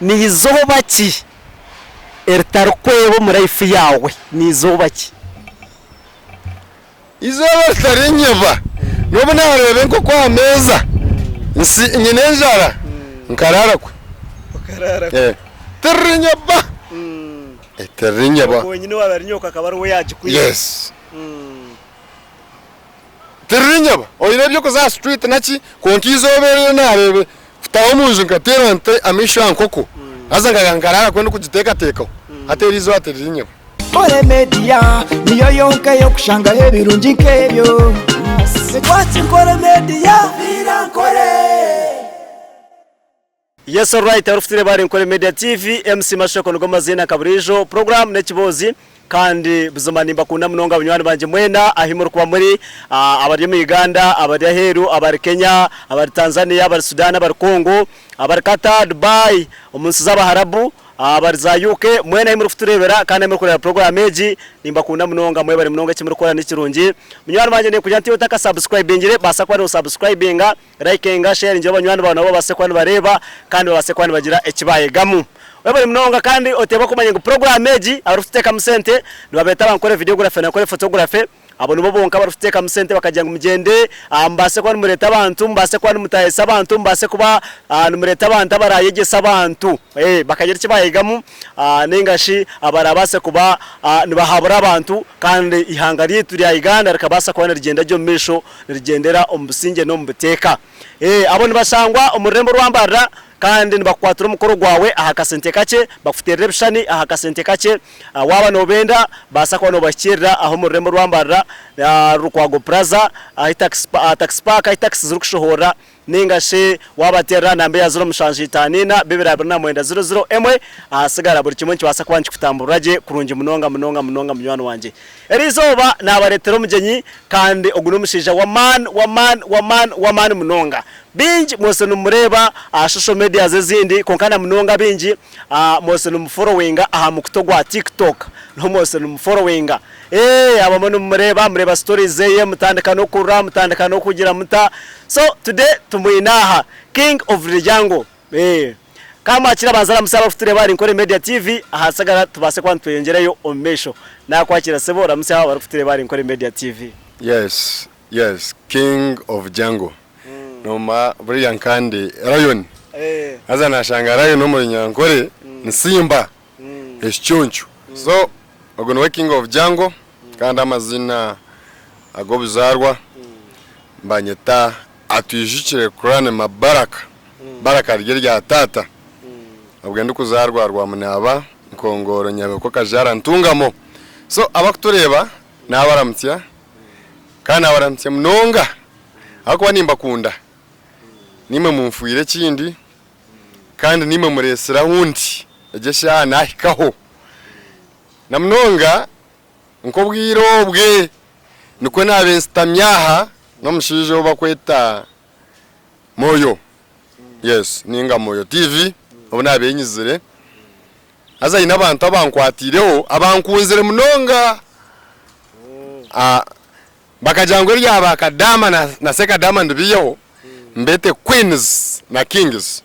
Ni izooba ki eritarikweba omu life yaawe? Ni izooba ki? Eizooba ritarinyeba n'obu naareeba enkoko aha meeza nsi nyine enjara nkaraara kwe. Tiririnyeba, tiririnyeba. Yes. Tiririnyeba oine eby'okuza aha street naki kwonka eizooba eryo naareebe kutaaha omu nju nkateera nte amaisho aha nkoko haza nkagira nkaraara kwe ndikugiteekateekaho hati eri eizooba tiririnyeba. Nkore Media niyo yonka ey'okushangaho ebirungi nk'ebyo. Twaki Nkore Media. Viira Nkore. Yes alright arufutire bari Nkore Media TV MC Mashoko nigo maziina nka buriijo program n'ekiboozi kandi buzima nimbakunda munonga banywani bangye mwena ahi murikuba muri abari omu Uganda abari aheeru abari Kenya abari Tanzania abari Sudan abari Congo abari Qatar Dubai omunsi z'abaharabu Abari za UK mwena ahi murikutureebera kandi ahi murikureebera puroguraamu egi, nimbakunda munonga mwebare munonga eki murikukora nikirungi. Munywani wangye ninkugira nti otaka subscribingire baasa kuba nosubscribinga, likinga, sharingira banywani baawe nabo babaase kuba nibareeba kandi babaase kuba nibagira eki baayegamu. Webare munonga kandi oteebwe kumanya ngu puroguraamu egi abarikututeekamu sente nibabeeta aba Nkore Videography na Nkore Photography. Abo nibo bonka abarikututeekamu sente bakagira ngu mugyende mubaase kuba nimureeta abantu, mubaase kuba nimutaahisa abantu, mubaase kuba nimureeta abantu abaraayegyese abantu bakagira eki baayegamu nainga shi abaraabaase kuba nibahabura abantu kandi eihanga ryaitu rya Uganda rikabaasa kuba nirigyenda gye omu maisho nirigyendera omu busingye n'omu buteeka. Abo nibashangwa omu rurembo rwa Mbarara kandi nibakukwatira omukoro gwawe aha kasente kakye, bakuteerera ebishushani aha kasente kakye. Waaba noobenda, baasa kuba noobahikiirira aha omu rurembo rwa Mbarara, Rukwago Plaza, ahi takisi aha takisi paaka ahi takisi zirikushohorera, nainga shi waabateerera aha namba eya ziro mushanju itaano ina, bibiri abiri na mwenda ziro ziro emwe, ahasigara buri kimwe nikibaasa kuba nikikutamburira gye kurungi munonga munonga munonga munywani wangye. Eriizooba naabareetera omugyenyi kandi ogu n'omushaija w'amaani w'amaani w'amaani w'amaani munonga. Baingi mwose nimumureeba aha social medias ezindi kwonka na munonga baingi mwose nimuforowinga aha mukutu ogwa TikTok niho mwose nimuforowinga. Eeh abamwe nimumureeba mureeba stories zeye mutandika n'okurira mutandika n'okugira muta so today tumwine aha King of the Jungle eeh ka mwakire abanze aramutsye abarikutureeba ahari Nkore Media TV ahasigara tubaase kuba nitweyongyerayo omu maisho. Nakwakira sebo oramutsye abarikutureeba ahari Nkore Media TV. Yes yes king of jungle Nooma buriya nkandi lion haza nashanga lion omu runyankore ni simba ekicuncu so ogu niwe king of jungle kandi amazina ag'obuzaarwa nibanyeta Atwijukire Crane Mabaraka, Baraka riri erya taata obwe ndikuzaarwa Rwamunaaba Nkongoro Nyabihoko Kajara Ntungamo so abakutureeba nabaramutsya kandi nabaramutsya munonga. Ahabw'okuba nimbakunda, naimwe munfwire ekindi, kandi naimwe mureetsire ahu ndi egi eshaaha naahikaho. Na munonga nk'obwire obwe nikwo naabaire nsitami aha n'omushaija ou barikweta Moyo, yes nainga Moyo TV obu naabaire nyizire, haza haine abantu abankwatiireho abankunzire munonga. Bakagira ngu erya ba Kadaama na Sekadaama ndibiiheho mbeete Queens na Kings.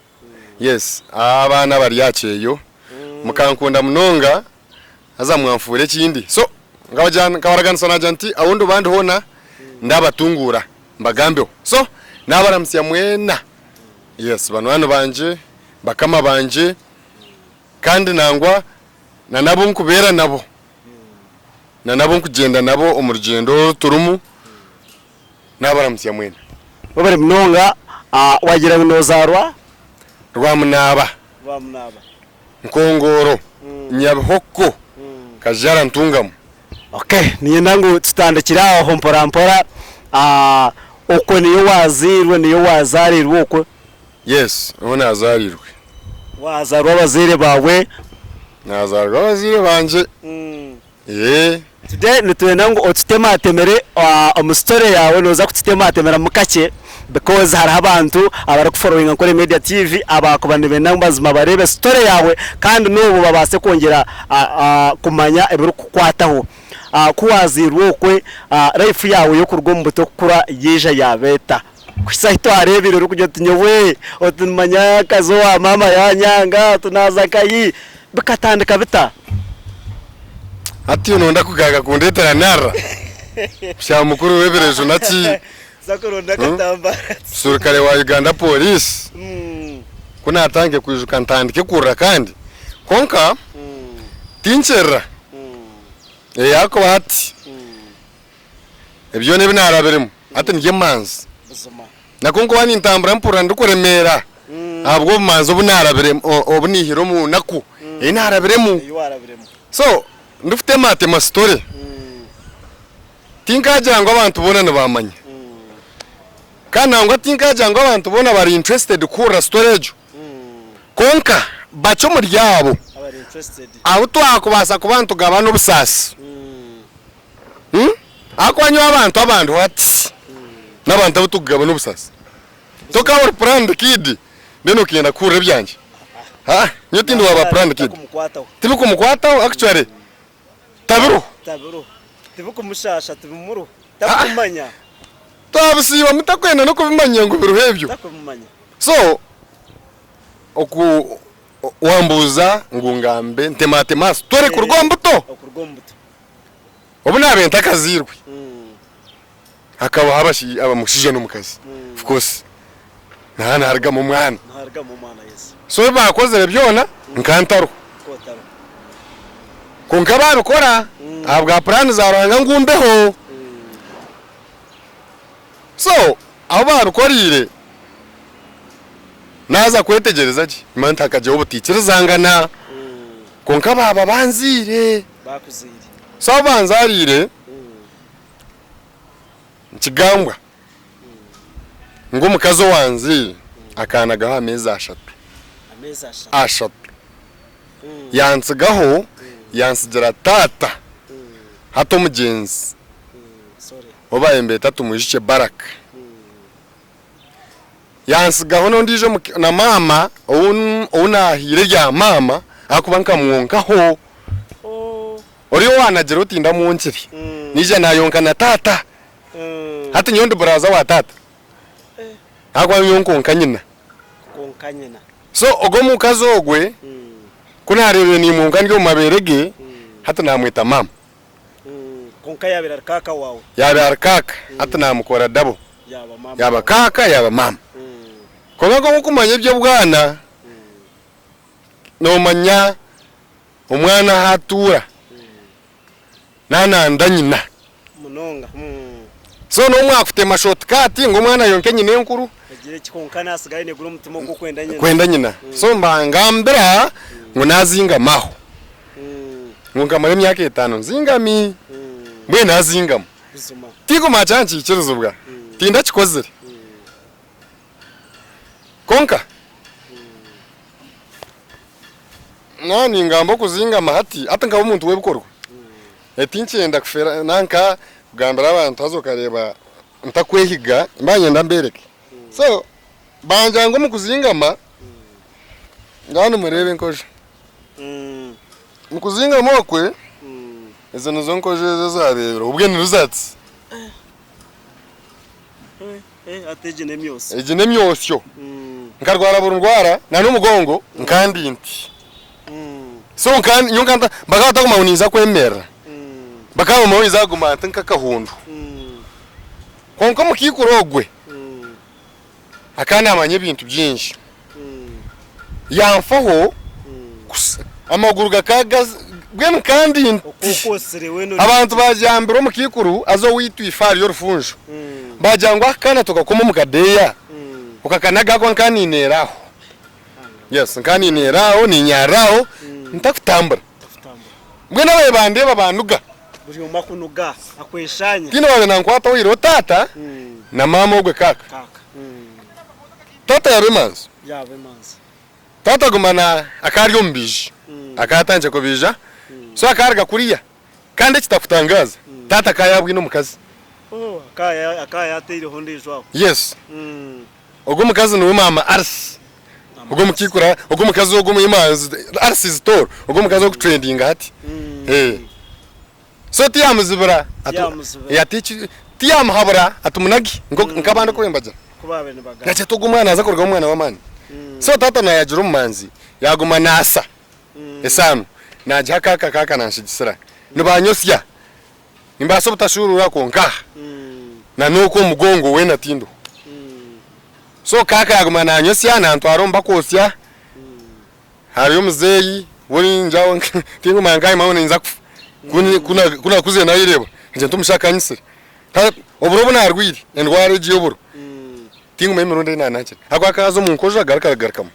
Yes, abaana abari aha kyeyo mukankunda munonga haza mwanfuura ekindi. So nkabagira nkabaraganisa naagira nti ahu ndiba ndi hoona ndabatunguura mbagambeho. So naabaramutsya mwena. Yes, banywani bangye, bakama bangye kandi nangwa na n'abu nkubeera nabo. na n'abu nkugyenda nabo omu rugyendo oru turimu, naabaramutsya mwena. Webare munonga, wagira ngu nozaarwa? Rwamunaaba, Nkongooro, Nyabihoko, Kajara Ntungamo. Okay, niinyenda ngu tutandikire aho mpora mpora, okwo niyo wazairwe, niyo wazarirwe okwo? Yes, niho nazarirwe. Wazaarwa abazaire baawe? Nazaarwa abazaire bangye. Eeh. Today nitwenda ngu otutematemere omu story yaawe noza kututematemeramu kakye because hariho abantu abarikuforowinga Nkore Media TV abakuba nibenda ngu mazima bareebe story yaawe kandi n'obwo babaase kwongyera kumanya ebirikukukwataho. Ku wazairwe okwe life yaawe y'okuruga omu buto kukura yaija yaaba eta? Kuhitsya ahu twareebire orikugira oti nyowe oti nimanya kazi owa maama yanyanga oti naaza nkahi, bikatandika bita? Hati nonda kugaga kundetera narra Mushaho mukuru w'ebireju naki Za kuronda akatambara. Muserukare wa Uganda Police ku natandike kwijuka ntandike kurira kandi kwonka tinkirira ahakuba hati Ebi byona ebi naarabiremu hati ndi emanzi. Na ku nkuba nintambura mpurira ndikuremeera ahabw'obumanzi obu naarabiremu, obu naihire omu naku ei naarabiremu. So ndikutematema story, tinkaagira ngu abantu boona nibaamanya. Kandi nangwa tinkaagira ngu abantu boona bari interested kuhurira story egyo. Kwonka bakye omuri abo abu twakubaasa kuba nitugabana obusaasi. Ahakuba nyowe abantu abandiho hati n'abantu abu turikugabana obusaasi. Tokaba ori planned kid then okenda kuhurira ebyangye. Haa nyowe tindi wa ba planned kid. Tibikumukwataho actually tabiriho. Twabisiiba mutakwenda n'okubimanya ngu biriho ebyo. So oku wambuuza ngu ngambe ntemateme aha story kuruga omu buto. Obu naabaire ntakazairwe, hakabaho omushaija n'omukazi of course naaba niharugamu omwana. So ebi baakozire byona nkaba ntariho. Kwonka baabikora ahabwa puraani za Ruhanga ngu mbeho. So ahu baabikoreire naaza kwetegyereza gye nimanya nti hakagyeho obutaikirizangana kwonka baaba banziire. So ahu banzaariire nikigambwa ngu omukazi owanzaire akanagaho ameezi ashatu, ashatu yantsigaho yantsigira taata hati omugyenzi ou baabaire nibeeta Tumwijukye Baraka. Yantsigaho n'ondiijo na maama ou naahaire erya maama ahakuba nkamwonkaho. Oriya owaanagira oti ndamwonkire, naija naayonka na taata. Hati nyowe ndi buraaza wa taata ahakuba nyowe nkonka nyina. So ogwo omukazi ogwe ku naareebire niimwonka ndi omu mabeere ge, hati naamweta maama. Kwonka yaabaire ari kaaka waawe. Yaabaire ari kaaka, hati naamukora dabo. Yaaba kaaka, yaaba maama. Kwonka nk'oku orikumanya eby'obwana, noomanya omwana ahu atuura, naananda nyina. Munonga. So n'obu mwakutema short cut ngu omwana ayonke nyina enkuru. Agire ki kwonka nasigara aine guri omutima ogw'okwenda nyina. Kwenda nyina. So mbangambira ngu nazingama aho. Ngu nkamara emyaka etano nzingami. Mbwenu nazingama. Buzima. Tiguma kyankikirizibwa. Tindakikozire. Kwonka Naaba ningamba okuzingama hati, hati nkaba omuntu w'ebikorwa. Tinkyenda kufeera nanka kugambira abantu haza okareeba ntakwehiga, mba niinyenda mbeereke. So bangira ngu omu kuzingama, ngaha nimureeba enkojo. Omu kuzingama okwe, ezo nizo nkojo ezo ezareebirwe obwe ni results. Hati egi n'emyotsyo. Egi n'emyotsyo. Nkarwara buri ndwara na n'omugongo nkandi nti. So nyowe nkanta bakaba batakuguma ngu ninza kwemerera. Bakaba bamanya ngu ninza kuguma nti nk'akahundu. Kwonka omukaikuru ogwe akaba naamanya ebintu bingi. Yanfaho kusa amaguru gakaba mbwenu kandi nti abantu bagyambira omukaikuru aza owaitu ife ahari orufunjo bagira ngu aka kaana tukakoma omu kadeeya okakanaga ahakuba nkaba nineera aho yes nkaba nineera aho ninyarira aho ntakutambura mbwenu ababaire bandeeba banuga tihaine owabaire nankwataho oihireho taata na maama ogwe kaaka. Taata yaaba emanzi. Taata aguma na akaba ari omubaiji. Akaba atandikire kubaija, so akaba aruga kuriya. Kandi ekitakutangaaza, taata akaba yaabwine omukazi. Yes. Ogwo omukazi niwe maama Alice. Ogwo omukaikuru, ogwo omukazi ogwo emanzi, Alice is tall. Ogwo omukazi orikutrendinga hati. So tiyamuzibira, ati, tiyaamuhabura ati munage nk'abandi oku bari nibagira. Ku baabaire nibagamba. Nagira ati ogu omwana naaza kurugamu omwana w'amaani. So taata naayagira omumanzi yaaguma naasa esaano naagiha kaaka kaaka nanshigisira. Nibaanyosya. Nimbaasa obutashuuruura kwonka na n'oku omugongo weena tindiho. So kaaka yaaguma naanyosya nantwara omu bakwosya. Hariyo omuzeeyi burinjaho tingumanya nkahima ngu ninza kufa ku nakuzire nayereeba ngira nti omushaija akanyitsire. Oburo obu narwire endwara egi y'oburo tingumanya emirundi ei nanakire ahabw'okuba akaaza omu nkojo agaruka agarukamu.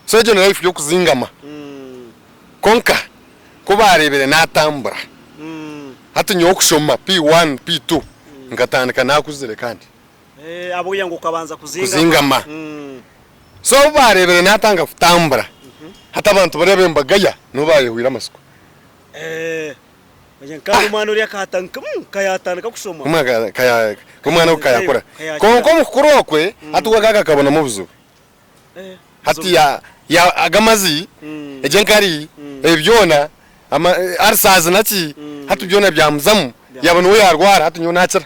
So egyo ni life y'okuzingama kwonka ku baareebire natambura hati nyowe kushoma P1, P2 nkatandika nakuzire kandi. Kuzingama. So obu baareebire naatandika kutambura, hati abantu bariya ab'embagaya nibo baayehwire amatsiko. Omwana ogu kayakura. Kwonka omu kukura okwe, hati we akaba akabonamu obuzibu. Hati aga amazi, egyo enkari, ebyo byona, ulcers naki, hati byona byamuzamu, yaaba niwe yaarwara, hati nyowe naakira.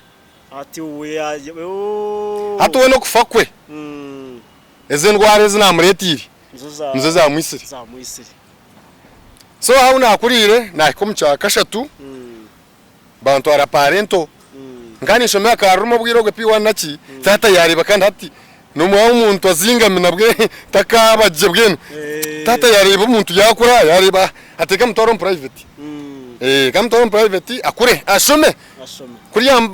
Ati we yaje ooh. Hati we n'okufa kwe ezi endwara ezi namureteire nizo zamwisire. So ahu nakuriire nahika omu kyakashatu bantwara parental nkaba ninshomera Karuruma obwire obwe P1 naki taata yareeba kandi hati nomwaha omuntu azingami nabwe takabagye bwenu taata yareeba omuntu yakura yareeba ati reka mutware omu private reka mutware omu private akure ashome. Kuriya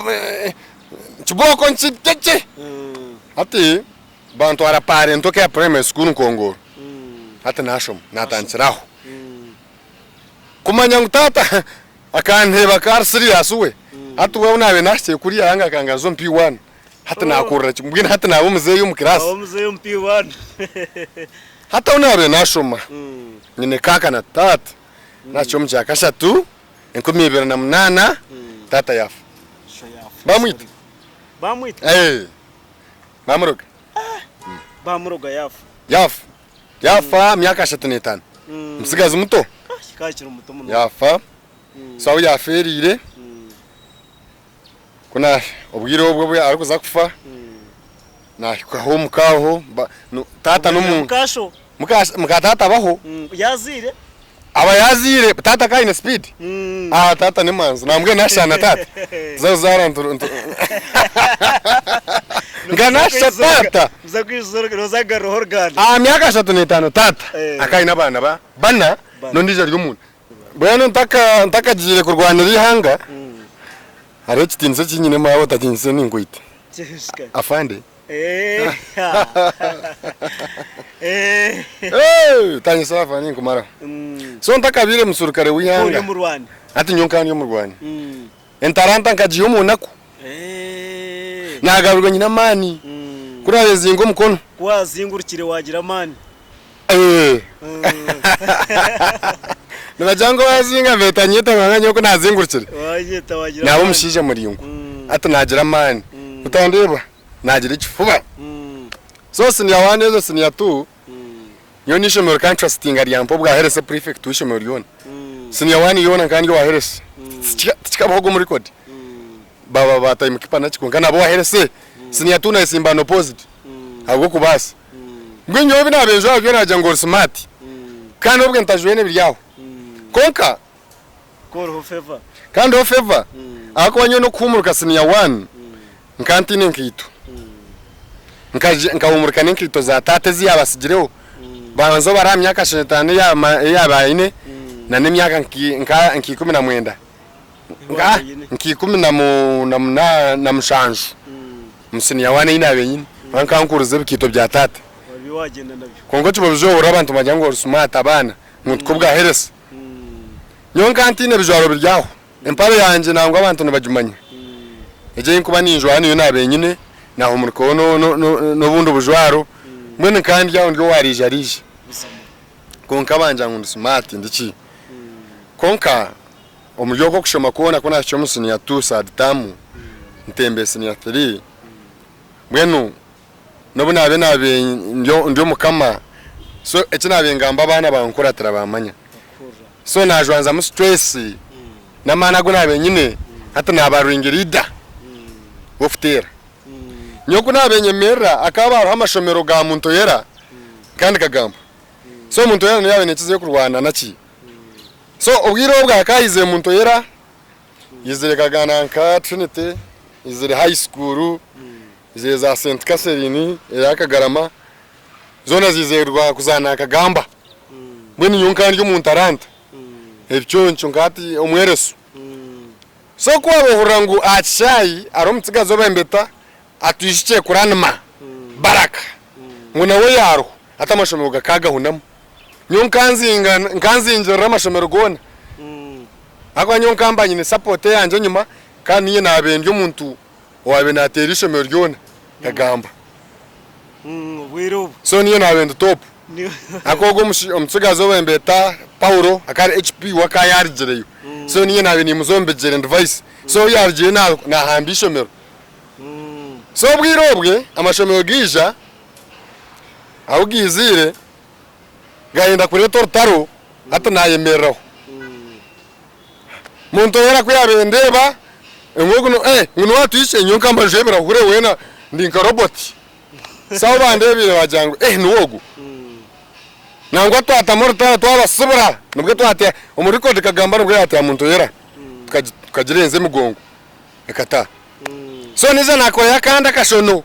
kibooko nkirye Hati bantwara Parental Care Primary School Nkongoro. Hati nashoma natandikira aho. Kumanya ngu taata akanteeba akari serious we, hati we ahu nabaire nahikire kuriya yanga akangaruza omu P1. Hati nakurira kimwe mbwenu hati naba omuzeeyi omu class. Hati ahu nabaire nashoma nyine kaaka na taata nahikire omu kyakashatu. 2008 taata yaafa. Bamwita. Bamwita? Eh. Bamuroga. Bamuroga yaafa. Yaafa. Yaafa myaka 35. Omutsigazi muto. Akiri muto munonga. Yaafa. So ahu yaafeereire, ku na obwire obwo obu arikuza kufa, naahikaho omuka aho, taata n'omu. Mukaasho. Muka taata abaho. Yaazaire. Aba yazaire taata ka aine speed ah taata ni manzi nambwenu nashana taata tuza kuzaara ntu ntu nka nasha taata Muza kwizora noza kugaruraho oruganda. aha myaka 35 taata Eh. aka aine abaana ba bana Bana. n'ondiijo ari omunda mbwenu ntaka ntakagiire kurwanira eihanga hariho ekitiinisa eki nyinemu waaba otakinyise ninkwita Kihishika. afande Eh. Eh. Hey, tanyisa afa ninkumaraho. So ntakabaire musurukare Ori w'ihanga. omurwani. Hati nyowe nkaba ndi omurwani. Entaranta nkagiiha omu naku. Eh. Nagaruka nyine amaani. Ku naayezinga omukono. Ku waazingurukire waagira amaani. Eh. Nibagira ngu waazinga beeta nyeta kwonka nyowe ku naazingurukire. Waayeta waagira Naaba amaani. omushaija muraingwa. Hati naagira amaani. Otandeeba? Naagira ekifuba. So senior one ezo senior two nyowe n'eishomero rikantrustinga ryampa obwa health prefect w'eishomero ryona. Senior one yoona nkaba ndi owa health. Tikikabaho omu record. Baba ba time keeper naki kwonka naba owa health. Senior two nayesimba unopposed ahabw'okubaasa. Mbwenu nyowe ebi naabaire njwara byona baragira ngu ori smart. Kandi obwe ntajwaire n'ebiri aho. Kwonka Koriho favor. Kandi ho favor ahakuba nyowe n'okuhumuruka senior one nkaba ntaine nkaito. Nkahumuruka n'enkaito za taata ezi yaabatsigireho. Banza obare aha myaka ashatu n'etaano ei yaabaire aine na n'emyaka nka 19. Nka 17 omu senior one ei naabaire nyine. Nkaba nkurize ebikaito bya taata. Kwonka okiba ohurira abantu nibagira ngu ori smart abaana ngu tikwo bwaheresa. Nyowe nkaba ntaine bijwaro biri aho. Empare yangye nangwa abantu nibagimanya. Egyo ei nkuba ninjwara niyo naabaire nyine, naahumurikaho n'obundi bujwaro. Mbwenu nkaba ndi aho ndi owa riija-riija. Kwonka bangira ngu ndi smart ndi ki. Kwonka omuri okwo kushoma kwona ku naahikire omu siniya tu third term, ntembe siniya three, mbwenu n'obu naabe naabaire ndi omukama, so eki naabaire ngamba abaana bankuratira baamanya. So naajwanzamu stress n'amaani agu naabaire nyine hati naaba ring leader w'okuteera. Nyowe ku naabaire nyemerera hakaba hariho amashomero ga Muntoyera kandi Kagamba. So Muntoyera niyo yaabaire neekizayo kurwana na ki. So obwire obwo hakaba haizire Muntoyera, haizire Kaganda nka Trinity, haizire High School, haizire za St Catherine eya Kagarama, zoona ziizire kuzaana na Kagamba. Mbwenu nyowe nkaba ndi omu ntaranta, ebiconco nka hati omwereso. So ku waaba ohurira ngu aha kishaayi hariho omutsigazi obembeta atwijukye kuranima baraka ngu nawe yaaruho hati amashomero gakaagahunamu. Nyowe nkanzinga nkanzingirira amashomero goona ahakuba nyowe nkamba nyine support eyangye enyima kandi niinye naabaire ndi omuntu owaabaire naateera eishomero ryona nkagamba. Obwire obu. So niinye naabaire ndi top. Ahakuba ogwo omutsigazi ou bembeeta Paulo akaba ari HP we akaba yaarugireyo. So niinye naabaire niimuza omu bigyere ndi vice. So ou yaarugireyo naahamba eishomero. So obwire obwe amashomero gaija, ahu gaiziire gayenda kureeta orutaro hati naayemereraho. Muntu oyera ku yaabaire ndeeba ngu ogu ngu niwe atwikire nyowe nkaba njwaire ebirahure weena ndi nka roboti. So ahu bandeebiire baagira ngu eh niwe ogu. Nangwa twatamu orutaro twabasibura nibwo twateera omu record kagamba nibwo yaateera muntu oyera tukagirenza emigongo ekataaha. So naija naakorayo akandi akashono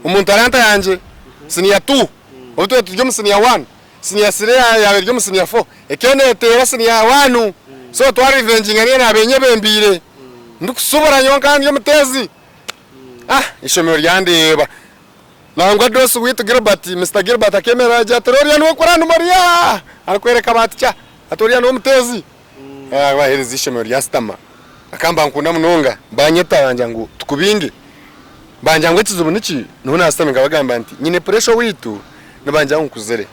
omu ntaranta yangye siniya tuu obu twaba turi omu siniya wani, siniya siri yaaba eri omu siniya fo ekaba neeteera siniya wani so twarivenginga niyo naabaire nyebembeire ndikusubura nyowe nkaba ndi omuteezi. Ah eishomero ryandeeba nangwa doosi waitu Gilbert, Mister Gilbert akeemerera yaagira ati oriya niwe kuranduma oriya arikworeka ba tica ati oriya niwe muteezi. Baheereza eishomero ryasitama bakaba nibankunda munonga banyeta bangira ngu tukubinge bangira ngu ekizibu niki niho nasitami nkabagambira nti nyine pressure owaitu nibangira ngu nkuzire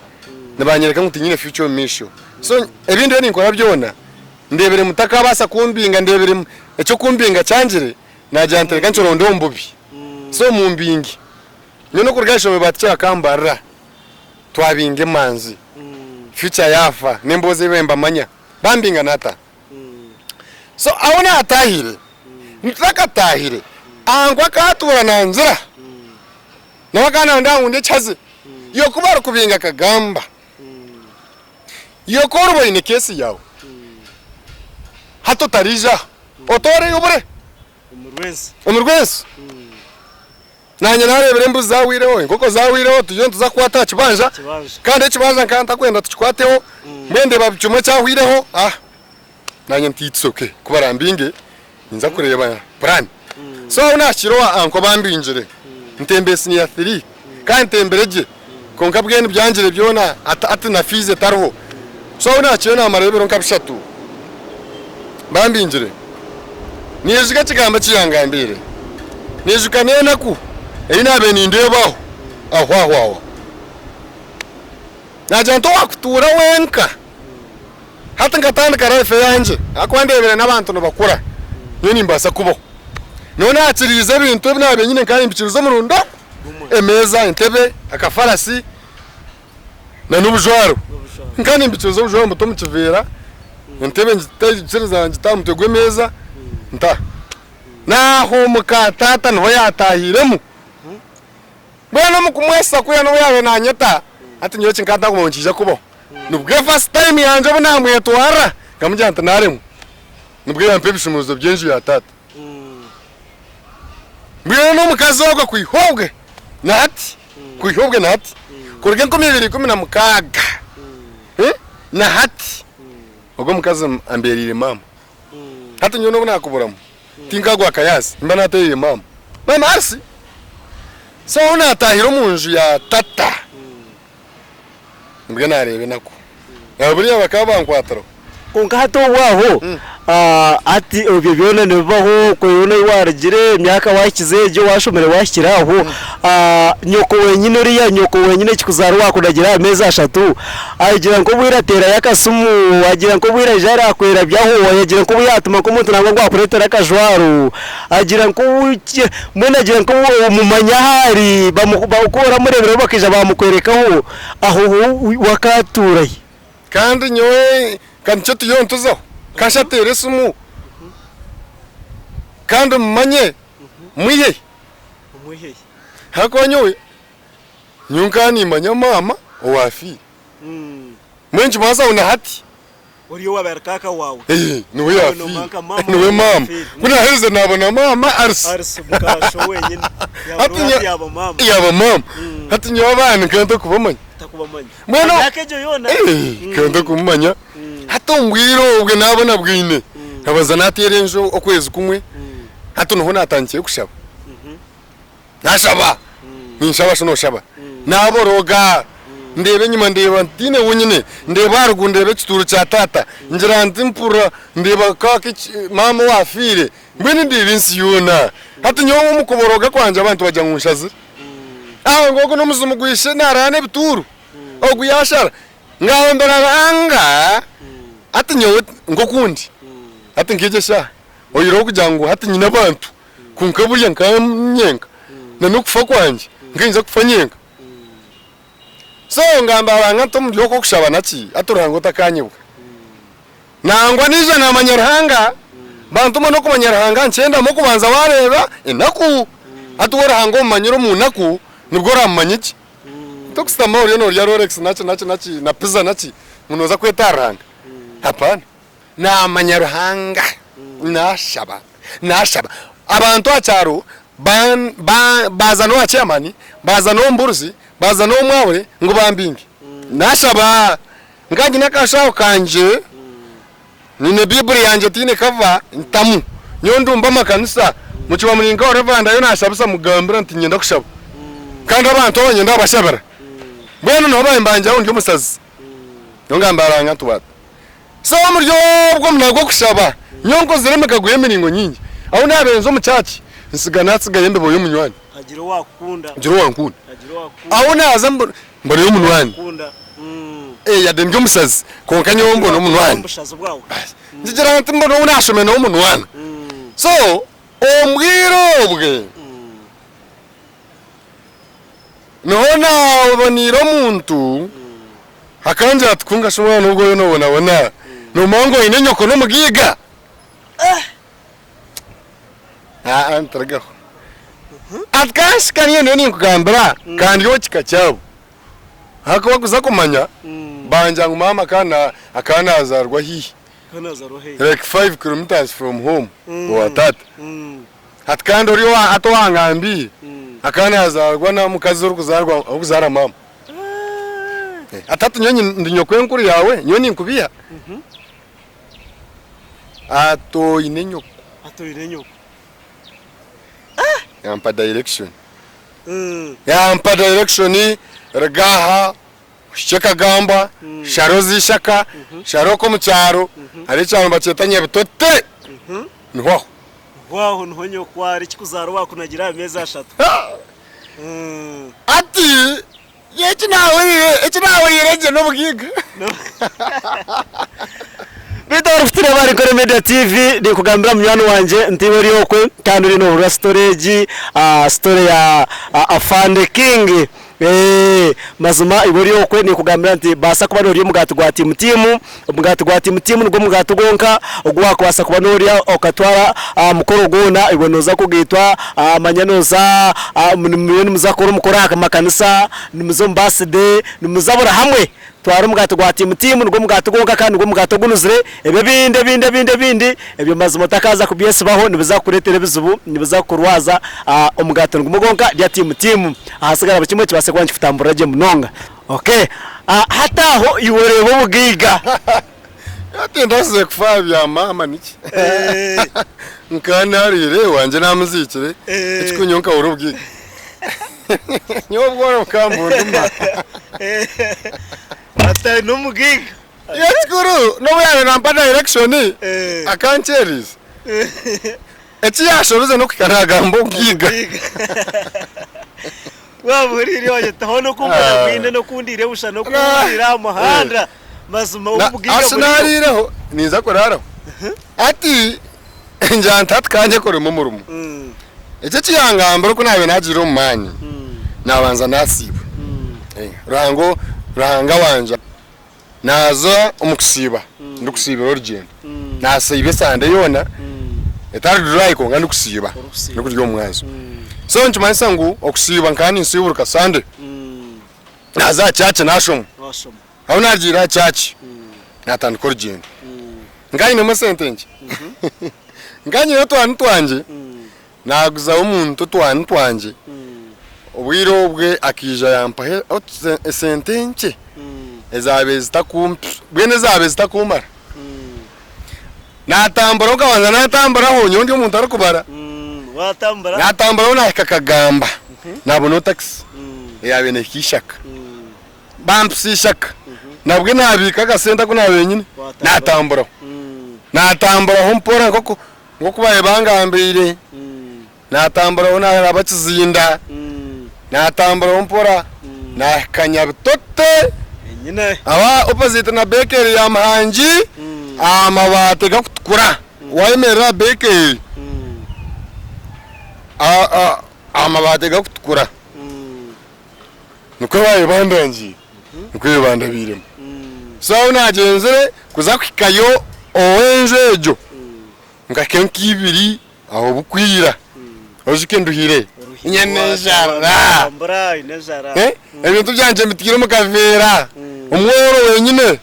nibanyereka ngu tinyine future omu maisho so ebi ndiyo ninkora byona ndebire mutakabaasa kumbinga ndebire ekyokumbinga kyangire Naagira nti reka nkironde omu bubi, so mumbinge. Nyowe n'okuruga aha ishomero batikye bakambarira, twabinga emanzi, future yaafa n'emboozi ei bembamanya, bambinga naataaha. So ahu naataahire, ntakataahire, anko akaatuura nangira, nawe akaba nandeba ngu ndi ekihaze, iwe ku barikubinga akagamba, iwe ku oriba oine keesi yaawe, hati otariija aha. Otooreyo obure omu rwensi. Naanye naareebire embuzi zaahweireho, enkoko zaahweireho, turiyo nituza kukwata aha kibanja kandi ekibanja nkaba ntakwenda tukikwateho, mbwenu ndeeba buri kimwe kyahweireho, ah naanye nti it's okay ku barambinge ninza kureeba plan. So ahu naahikire owa anko bambingire, ntembire siniya three kandi ntembire gye kwonka mbwenu byangire byona hati na fees etariho. So ahu naahikire naamarayo ebiro nka bishatu. Bambingire. Naijuka ekigambo eki yangambiire. Naijuka n'enaku ei naabaire nindeeba aho aho aho aho. Naagira nti owaakutuura wenka. Hati nkatandika life eyangye ahakuba ndeebire n'abantu nibakura, nyowe nimbaasa kubaho. Nyowe naakiriize ebintu ebi naabaire nyine nkaba nimbikiriza omurundi ogwo, emeeza, entebe, akafarasi. na n'obujwaro. Nkaba nimbikiriza obujwaro mbuta omu kiveera, entebe ngikiriza ngita aha mutwe gw'emeeza nta. N'aho muka taata niho yaataahiiremu. Mbwenu omu kumwesisa kuriya n'obu yaabaire naanyeta, hati nyowe eki nkaba ntakumanya ngu nikiija kubaho. Nibwo first time yangye obu naamwetwarira, nkamugira nti naaremwa. Nibwo yampa ebishumuruzo by'enju ya taata. Mbwenu n'omukazi ogwo kwiha obwe na hati, kwiha obwe na hati, kuruga 2016 na hati, ogwo omukazi ambeereire maama. Hati nyowe n'obu naakuburamu, tinkagwa akayaasi, nimba naateereire maama. Maama Arsi! So ahu naataahire omu nju ya tata, Nibwo naareeba enaku. Na buriya bakaba bankwatiraho. Kwonka hati obu aho, hati ebyo byona nibibaho, okwe yoona ei waarugire, emyaka waahikize egyo, waashomire waahikire aho, nyoko wenyine oriya, nyoko wenyine ekikuzaara owaakunagire aha meezi ashatu, agira nk'obwire ateerayo akasimu, agira nk'obwire aija araakwerabyaho, agira nk'obu yaatuma nk'omuntu nangwa ngu akureetere akajwaro, agira nk'obu ki, mbwenu agira nk'obu omumanya ahu ari, ku oramureebireho bakaija baamukwerekaho, aho ho wakaatuura hi? Kandi nyowe ka nikyo turiyo nituzaho, ka nshateere esimu kandi mumanye mwihe hi. Ahakuba nyowe, nyowe nkaba nimmanya maama owaafiire. Mbwenu nikibaasa ngu na hati. Oriya owaabaire ari kaaka waawe. Ee, niwe Waaba yaafiire. noomanya nka maama Niwe waawe maama. yaafiire. Ku naaherize naabona maama Alice. Alice mukaasho wenyine. Yaaba Hati niwe nyo- hati yaaba maama. Yaaba maama. Hati nyowe abaana nkaba ntarikubamanya. Otakubamanya. Mbwenu- Emyaka egyo yoona. Eh, nkaba ntarikubamanya. Hati omu bwire obwe naaba nabwine, nkabanza naateera enju okwezi kumwe, hati niho naatandikire kushaba. Nashaba, ninshaba shi noshaba. Naboroga, ndeeba enyima ndeeba ntiine wu nyine, ndeeba aharuguru ndeeba ekituuro kya taata, ngira nti mpurira ndeeba kaaka eki maama owaafiire, mbwenu ndeeba ensi yoona. Hati nyowe omu kuboroga kwangye abantu bagira ngu nshazire. Aah ngu ogu n'omuzimu gwa ishe naaraara n'ebituuro, ogu yaashara. Ngambira Ruhanga hati nyowe nk'oku ndi, hati nk'egi eshaaha, oihireho kugira ngu hati nyine abantu. Kwonka buriya nka nyenka na n'okufa kwangye nkayinza kufa nyenka. So ngamba Ruhanga nti omuri okwo okushaba naki hati Ruhanga otakanyebwa. Nangwa naija namanya Ruhanga, bantuma n'okumanya Ruhanga nikyendamu okubanza wareeba enaku. Hati we Ruhanga omumanyire omu naku nibwo oramumanye gye. Tokusitama oriyo norya rolex naki naki naki na pizza naki ngu noza kweta ahari Ruhanga. Hapana. Naamanya Ruhanga, naashaba, naashaba. Abantu aha kyaro baaza n'owa chairman, baaza n'omubuurizi, baaza n'omwahuri ngu bambinge. Naashaba. Nka nyine akashaho kangye, nyine Baiburi yangye etaine kava, ntamu. Nyowe ndumba amakanisa, mukiba muri nka Rev. Ndayo naashabisa mugambira nti niinyenda kushaba. Kandi abantu abo niinyenda kubashabira. Mbwenu niho bambangira ngu ndi omusazi. Nyowe ngamba Ruhanga nti waata. So omuri obwo omunaku gw'okushaba, nyowe nkozire emikago y'emiringo nyingi. Ahu naabaire nza omu church, nsiga naatsigayo embibo y'omunywani. Hagira owaakukunda. Hagira owankunda. Hagira owaakukunda. Ahu naaza mbonayo omunywani. Owaakukunda. Eh, yade ndi omusazi, kwonka nyowe mbona omunywani. Omu bushazi bwawe. Ngigira nti mbona ou naashomire nawe omunywani. So, omu bwire obwe, Niho naaboneire omuntu akangira ati kwonka shi mwana ogu oriyo noobonabona noomanya ngu oine nyoko n'omugaiga? Aa ntirugaho. Ati kandi shi kariya ndiyo ninkugambira ka ndi ow'ekika kyabo. Ahakuba kuza kumanya bangira ngu maama akaba naazaarwa haihi like 5 kilometres from home owa taata. Hati kandi ori hati owangambiire akaba nazaarwa n'omukazi orikuzaarwa orikuzaara maama. Hati hati nyowe ndi nyokwenkuru yaawe nyowe ninkubiiha? Ati oine nyoko. Ati oine nyoko. Yampa direction. Yampa direction ruga aha ohikye Kagamba, shara oze Ishaka, shara okwo omu kyaro, hariho ekyaro nibakyeta Nyabitote, niho aho. Niho aho niho nyoko ari ekikuzaara owaakunagira aha meezi ashatu. Hati eki naahuriire eki naahuriire gye n'obugaiga. Beitu abarikutureeba ahari Nkore Media TV, ninkugambira munywani wangye nti iwe ori okwe kandi oriyo noohurira story egi, story ya Afande King. Eeh mazima iwe ori okwe ninkugambira nti baasa kuba norya omugaati gwa tiimu tiimu, omugaati gwa tiimu tiimu nigwo mugaati gwonka ogu wakubaasa kuba norya okatwara aha mukoro gwona iwe noza kugaitwa manya noza muriyo nimuza kukora omukoro aha makanisa, nimuza omu baaside, nimuza buri hamwe. Twara omugaati gwa tiimu tiimu nigwo mugaati gwonka kandi nigwo mugaati ogunuzire, ebyo ebindi ebindi ebindi ebindi ebyo mazima otakaaza kubyesibaho nibiza kukureetera ebizibu, nibiza kukurwaza. Omugaati nigumwe gwonka rya tiimu tiimu ahasigara buri kimwe kibaase kuba nikikutamburira gye munonga. Okay, hati aho iwe oreeba obugaiga. Hati ndasize kufa aha bya maama niki? Nkaba naarwire owangye naamuziikire, ekikuru nyowe nkahurira obugaiga. Nyowe obworo bukaba nibunduma. Hati aine omugaiga. Ekikuru n'obu yaabaire nampa direction akankyereriza. Eki yaashobize n'okuhika naagamba obugaiga. Waaba ohuriire waayetaho n'oku mbona bwine n'oku ndiire busha n'oku ndiire aha muhanda. Mazima obugaiga Ahu buriyo. naariireho ninza kuraaraho. Hati ngira nti hati ka nyekoremu omurimo. Eki eki yangambira oku naabaire naagiire omu maani, naabanza naasiiba. Ruhanga Ruhanga wangye naaza omu kusiiba ndikusiibira orugyendo. Naasiiba esande yoona etari dry kwonka ndikusiiba, ndikurya omu mwazyo. So nikimanyisa ngu okusiiba nkaba ninsiiburuka Sunday naaza aha church naashoma. Ahu naagiire aha church naatandika orugyendo. Nkaba nyinemu esente nkye. Nkaba nyine otwani twangye, naaguzaho omuntu otwani twangye, obwire obwe akaija yampaho esente nkye ezaabaire zitakump mbwenu ezaabaire zitakummara. Naatamburaho nkabanza naatamburaho nyowe ndi omuntu arikubara. Naatamburaho naahika Kagamba naabonaho takisi eyaabaire neehika Ishaka. Bampisa Ishaka nabwe naabiika akasente aku naabaire nyine naatamburaho. Naatamburaho mpora nk'oku nk'oku baabaire bangambiire. Naatamburaho naaraba Kizinda, naatamburaho mpora naahika Nyabitote aho opposite na bakery ya Muhangi aha mabaati gakutukura. Wayemerera aha bakery aha mabaati gakutukura nikwo baabaire bandangiire, nikwo baabaire bandabiiremu. So ahu naagyenzire kuza kuhikayo ow'enju egyo nkahikayo nk'eibiri Aho bukwira ojuke nduhire nyine enjara ebintu byangye mbitiire omu kaveera omworo wenyine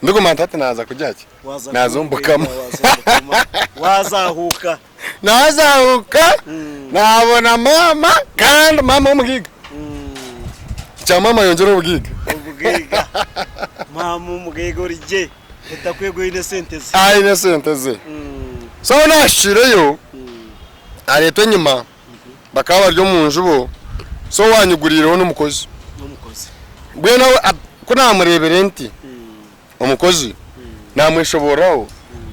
ndiguma nti hati naaza kugira ki naaza omu bukama naazahuuka naabona maama kandi maama w'omugaiga kya maama ayongyere obugaiga Aine esente ze. So ahu naahikiireyo, areetwa enyima, bakaba bari omu nju bo, so owaanyiguriireho n'omukozi. Mbwenu ku naamureebire nti omukozi, naamweshoboororaho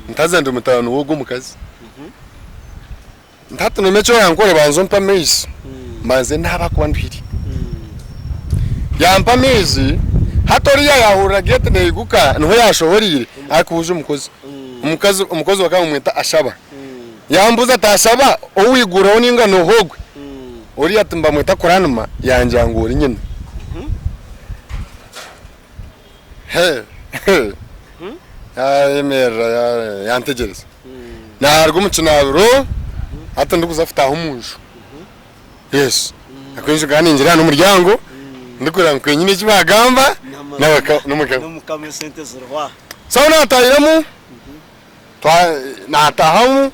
nti haza ndi mutaano w'ogwo omukazi. Nti hati noomanya eki orankore, banza ompe amaizi mbanze naabe ahakuba nduhire. Yampa amaizi, hati oriya yaahurira geeti neiguka niho yaashohoreire arikubuuza omukozi. Omukazi omukozi bakaba nibamweta Ashaba. Yambuuza ati Ashaba ou waiguraho nainga nooha ogwe? Oriya ati nibamweta Kuranima, yangira ngu ori nyina. He Yaayemerera yantegyereza. Naaruga omu kinaabiro hati ndikuza kutaaha omu nju. Yes. Ahabw'okuba enju nkaba ningira aha n'omuryango ndikureeba ngu nyine eki baagamba n'omukama. N'omukama esente ziriho aha. So ahu naataahiremu, naataahamu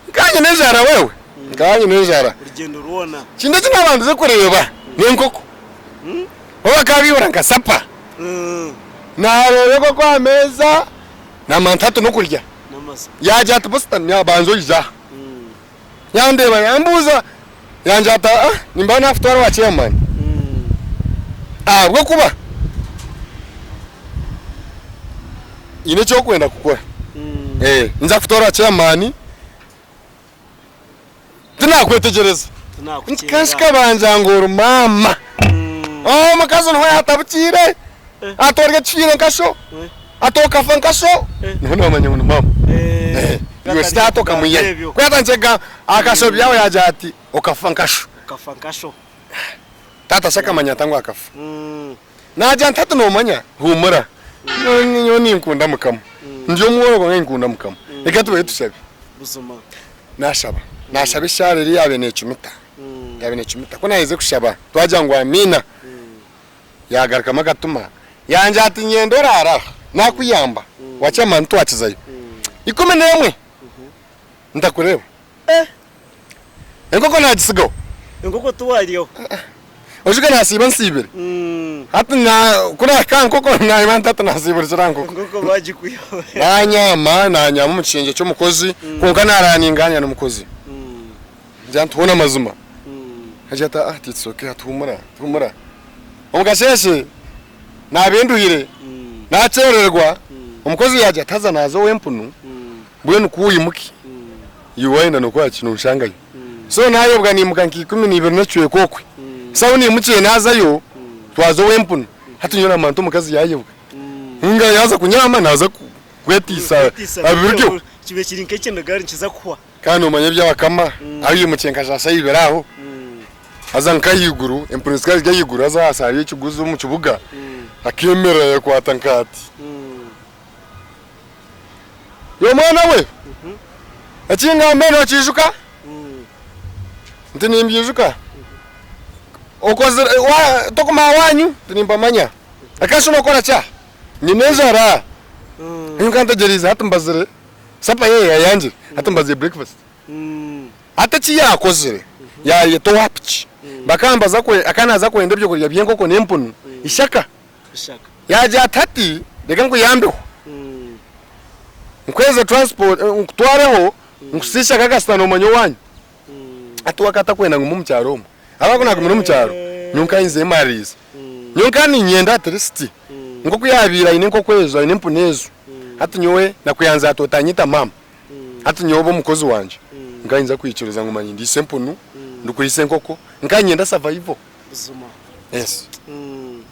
nkaba nyine enjara wewe, nkaba nyine enjara. Orugyendo rwona. Ekintu eki naabandize kureeba n'enkoko. Bo bakaba baibura nka sapa. Naareeba enkoko aha meeza. Namanya nti hati n'okurya. Yaagira ati Boston banza oije aha. Yandeeba yambuuza yangira ati aa nimba naakutwara owa chairman ahabw'okuba haine eki orikwenda kukora. Ninza kukutwara owa chairman Tinakwetegyereza. Nka nkabanza ngu ori maama. Omukazi niho yatabukiire, ati ori ekifiire nka sho, ati okafa nka sho, niho namanya ngu ni maama. Iwe shi taata okamwihahi? Ku yatandikire kugamba akashobyaho yagira ati okafa nka sho. Taata shi akamanya ata ngu akafa? Nagira nti hati nomanya, huumura, nyowe ninkunda Mukama. Ndi omworo kwonka ninkunda Mukama. Reka tubahe tushabe. Nashaba, nashaba eshaara eri yaabaire necumita, yaabaire necumita. Ku naaherize kushaba, twagira ngu amiina, yaagarukamu akatuma, yangira ati nyenda oraare aha, naakuyamba, wakyama ntitwakizayo. 11 ntakureeba. Enkoko naagisigaho. Enkoko tiwaryaho. Ojuka nasiiba nsiibire. Hati na ku naahika aha nkoko nareeba nti hati nasiiburikira aha nkoko. Enkoko bagikwihaho. Naanyaama, naanyaama omu kishengye ky'omukozi kwonka naaraara ningaaniira n'omukozi. Ngira nti hoona amazima? Agira ati aa it's okay ati huumura, huumura. Omu kasheeshe naaba enduhire, naakyerererwa, omukozi yaagira ati haza naaza ow'empunu mbwenu ku oimuke iwe waayenda nookora ki nonshangayo. So naayebwa naimuka nka 12 n'ekicweka okwe. So ahu naimukiire naazayo, twaza ow'empunu. Hati nyowe naamanya nti omukazi yaayebwa. Ninga yaaza kunyaama naaza kwetiisa abiryo. Kibe kiri nk'ekiniga nikiza kuhwa. Kandi noomanya eby'abakama, ahu yaimukiire nka shaaha ibiri aho, haza nk'ahaiguru, empunu zikaba ziri ahaiguru haza ahansi hariyo ekiguzi omu kibuga, akeemerera yakwata nk'ati. Iwe mwana we, eki ngamba nokiijuka? Nti nimbyijuka. Okozire wa tokumanya waanyu? Nti nimpamanya. Akenshi nokora ki aha? Nyine enjara. Nyowe nkategyereize hati mbazire supper ye yayangire hati mbazire breakfast. Hati eki yaakozire yaayeta owa piki bakambaza akaba naaza kwenda ebyokurya by'enkoko n'empunu ishaka. Yaagira ati hati reka nkuyambeho nkuheereze transport nkutwareho nkuhitsye ishaka kasita noomanya owaanyu. Hati we akaba atakwenda ngume omu kyaro omwo ahabw'okuba ku naagumire omu kyaro nyowe nkaayenzire maririize. Nyowe nkaba niinyenda at least nk'oku yaabaire aine enkoko ezo aine empunu ezo hati nyowe nakuyanza ati otanyita maama. Hati nyowe obe omukozi wangye nkayinza kwikiriza ngu manye ndiise empunu, ndikuriisa enkoko, nka niinyenda survival. Buzima. Yes.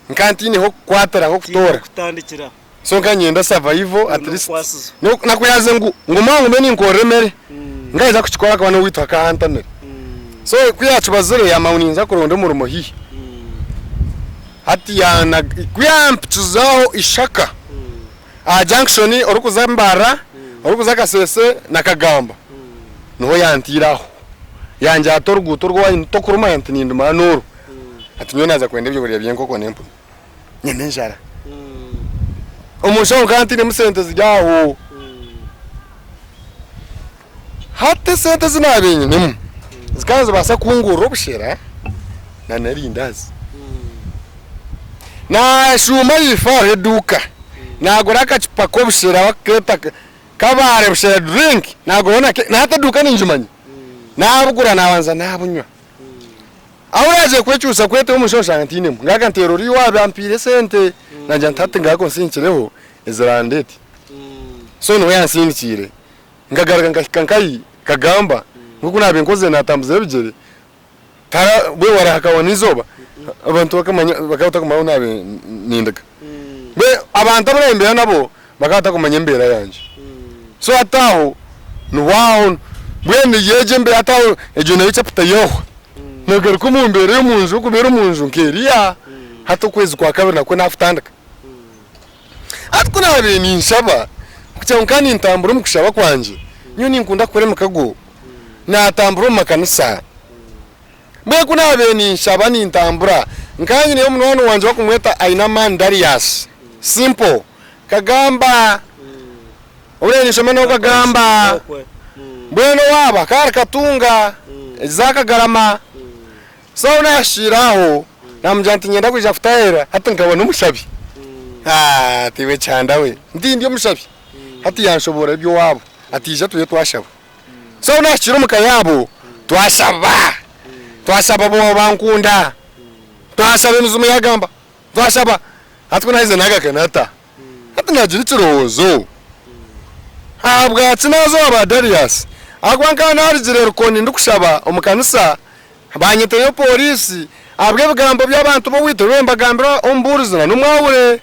Nka ntiine h'okukwatira h'okutoora. H'okutandikira. So nka niinyenda survival at least. N'okukwasiza. Nakuyaze ngu ngume aho ngume ninkorera emere. Nkayinza kukikora akuba n'oweitu akahantamire. So ku yakibazire yamanya ngu ninza kuronda omurimo haihi. Hati yaana ku yampikize aho ishaka. Aha junction orikuza Mbarara, orikuza Kasese na Kagamba niho yantiire aho. Yangira ati oruguuto orw'owaanyu tokurumanya nti nindumanya n'oru. Ati nyowe naaza kwenda ebyokurya by'enkoko n'empunu. Nyine enjara. Omu nshaho nkaba ntainemu sente ziri aho. Hati esente ezi naabaire nyinemu zikaba nizibaasa kungurira obushera na n'erindaazi. Naashuuma aha ifaaro eduuka naagura akacupa k'obushera bakukeeta Kabale bushera drink naaguraho na na hati eduuka ningimanya. Naabugura naabanza naabunywa. Ahu naagiire kwekyusa kwetaho omu nshaho nshanga ntiinemu. Ngaruka nteera oriya owaabaire ampiire esente naagira nti hati ngaruka onsindikireho ezirandeete. So niwe yansindikiire. Nkagaruka nkahika nkahi Kagamba nk'oku naabaire nkozire naatambuza ebigyere tara mbwenu warahakaho n'eizooba abantu bakamanya bakaba batakumanya ahu naabaire nindiga. Mbwenu abantu abu naabaire mbeera nabo bakaba batakumanya embeera yangye. So hati aho niho aho mbwenu egyo embeera hati aho egyo nayo chapter yahwa. Nagaruka omu mbeera ey'omunju okubeera omunju nk'eriya hati okwezi kwa kabiri nakwo naakutandika. Hati ku naabaire ninshaba, kugira ngu nkaba nintambura omu kushaba kwangye, nyowe ninkunda kukora emikago, naatambura omu makanisa. Mbwenu ku naabaire ninshaba nintambura, nkaba nyineyo munywani wangye barikumweta Ainamani Darius, simple, Kagamba, ou naabaire ninshoma nawe Kagamba, mbwenu owaabo akaba ari Katunga, eza Kagarama. So ahu naashushire aho, naamugira nti niinyenda kwija kutaahirira hati nkaba n'omushabi. Haa ati iwe kyanda we, nti ndi omushabi. Hati yanshoboorora eby'owaabo, ati ija tuye twashaba. So ahu naahikire omu ka yaabo, twashaba, twashaba bo bankunda, twashaba emizimu yaagamba, twashaba. Hati ku naaherize naagaruka naataha, hati naagira ekirowoozo, ahabwaki naaza owa ba Darius? Ahabw'okuba nkaba naarugire Rukoni ndikushaba omu kanisa, Baanyeteyo pooriisi ahabw'ebigambo by'abantu b'owaitu ebi mbagambira omubuurizi na n'omwahure.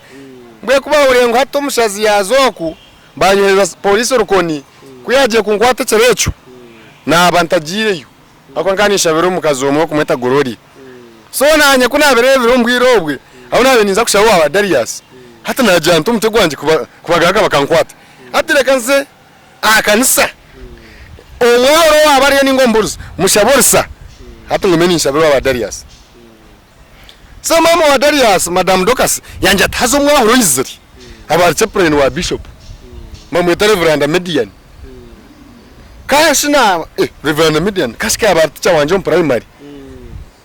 Mbwenu ku baahuriire ngu hati omushazi yaaza oku, baanyohereza pooriisi orukoni. Ku yaagiire kunkwata ekiro ekyo, naaba ntagiireyo ahabw'okuba nkaba ninshabira omukazi omwe barikumweta Gloria. So naanye ku naabireebire omu bwire obwe, ahu naabaire ninza kushaba owa ba Darius, hati naagira nti omutwe gwangye kubagaruka bakankwata. Hati reka nze aha kanisa omworo waaba ariyo ninga omubuurizi mushabe orusa hati ngume ninshabira owa ba Darius. So maama wa Darius madam Dorcas yangira ati haza omwahura oizire aba ari chaplain wa bishop bamweta Reveranda Median kashi na eh Reveranda Median kashi kaba ari teacher wangye omu primary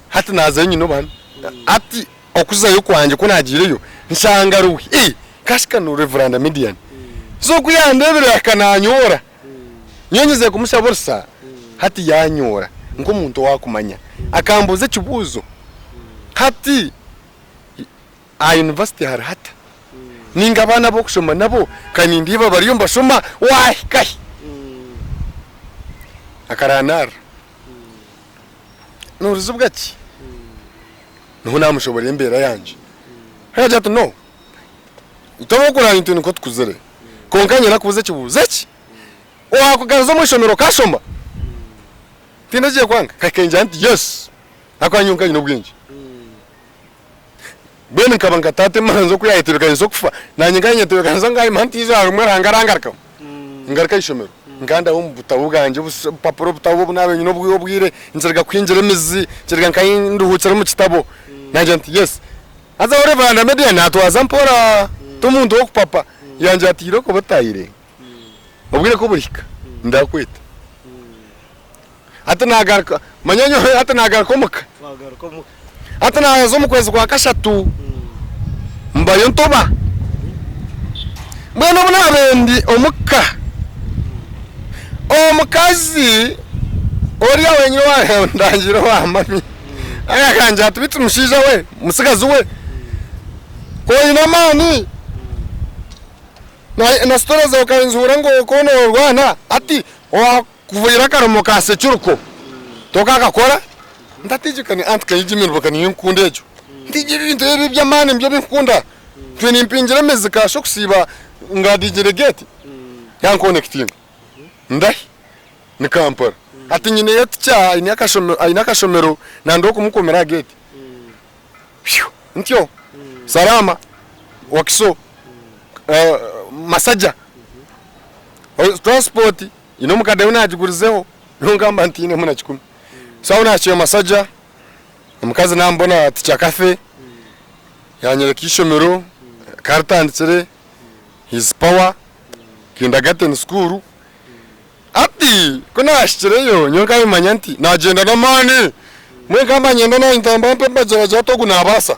hati nazayo nyine obuhame hati Okuzayo kwangye ku naagiireyo nshanga ariwe. Ee, kashika ni Reveranda Midian. So ku yandeebire yahika naanyoora. Nyowe nyizire kumushaba orusa, hati yaanyoora nk'omuntu owaakumanya. Akambuuza ekibuuzo, hati aha yunivasite hari hata? Nainga abaana ab'okushoma nabo ka nindeeba bariyo nibashoma, waahika hi? Akaranarira. Noorizibwa ki? Niho naamushoborera embeera yangye. Yaagira ati, No, itwe ab'okurara itwe nikwo tukuzire. Kwonka nyine kubuuza ekibuuzo eki, Owaakugaruza omu ishomero okashoma? Tihaine ekigiye kwanga. Nkahika ningira nti, Yes! Ahabw'okuba nyowe nka nyine obwengye. Mbwenu nkaba nka taata emanzi oku yaayetebeekanisa okufa, naanye nkaba ninyetebeekanisa ngu ahimba ntiija aha rumwe Ruhanga arangarukamu, ngaruke aha ishomero. Nkandaho omu butabo bwangye obupapura obutabo obu naaba nyine obwire nkiriga kuhingira emizi, nkiriga nka nduhuukire omu kitabo. Naagira nti yes. Haza we Reveranda Media naatwaza mpora, t'omuntu w'okupapa. Yangira ati irooko obe otaahire, obwire ku burihika ndakweta. Hati naagaruka, manya nyowe hati naagaruka omuka. Hati naaza omu kwezi kwa kashatu mbayo ntoba. Mbwenu obu naabaire ndi omuka, omukazi oriya wenyine owandangiire owa mami akangira ati beitu mushaija we, mutsigazi we, ku oine amaani na sitore zaawe okanzihuura ngu okaba noorwana hati Kuvugira akaromo ka securuko tokakakora ntatijukane anti kaija emirimo ka niyo nkukunda egyo nti ebintu ebi eby'amaani nibyo binkukunda ntwe nimpingira emizi kasha okusiiba ngadigire gate yankonekitinga ndahi ni Kampala hati nyineyo tica aine akashomero aine akashomero nandi ow'okumukuumira aha gate Phew ntyo Salaama Wakiso Masajja transport Nyine omukadde ou naagigurizeho nyowe nkamba ntiinemu na kikumi. So aho naahikire Masajja, omukazi naamubona tica Cathy, yaanyoreka eishomero rikaba ritandikire, His Power Kindergarten School. Hati ku naahikireyo nyowe nkabimanya nti naagyenda n'amaani, mbwenu nkaba niinyenda naanye ntambura mpe mbagira ati ogu naabaasa.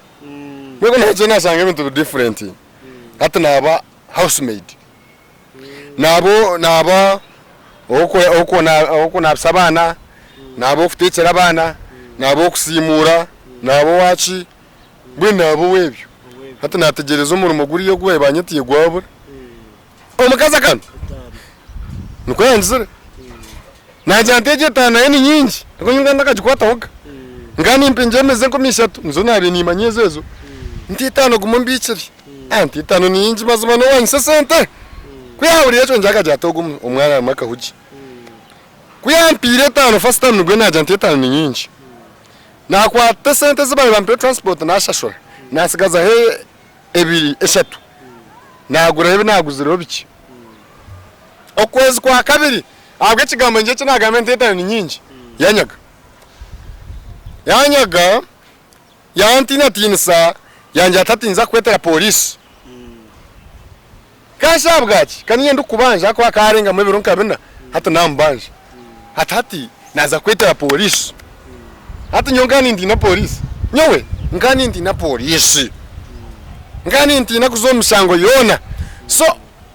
Mbwenu ku naahikire naashanga ebintu biri different, hati naaba housemaid. Naaba naaba ow'okunaabisa abaana, naaba ow'okuteekyera abaana, naaba ow'okusiimuura, naaba owaaki, mbwenu naaba ow'ebyo. Hati naategyereza omurimo guriya ogu baabaire banyetiire gwabura. Omukazi akanga, nikwo yangizire. Naagira nti egyo etaano nayo ni nyingi, nikwo nyowe nkaba ntakagikwatahoga. Nkaba nimpingira emizi enkumi ishatu, nizo naabaire niimanya ezo ezo. Nti etaano guma ombiikire. Nti etaano ni nyingi mazima n'owanyisa esente. Ku yaahuriire ekyo ngira akagira ati ogu omwana arimu akahugi. Ku yampiire etaano first time nibwo naagira nti etaano ni nyingi. Naakwata esente ezi baabaire bampaire transport naashashura, naatsigazaho ebiri eshatu naaguraho ebi naaguzireho bikye. Okwezi kwa kabiri ahabw'ekigambo ngira eki naagamba nti etaano ni nyingi, yanyaga. Yanyaga. Yantiinatiinisa yangira ati, Hati ninza kukwetera pooriisi. Kanshi ahabwaki? Ka niinye ndikukubanja ahakuba akaarengamu ebiro nka bina, hati naamubanja. Ati hati naaza kukwetera pooriisi. Hati nyowe nkaba nintiina pooriisi. Nyowe nkaba nintiina pooriisi. Nkaba nintiina kuza omu mishango yoona. So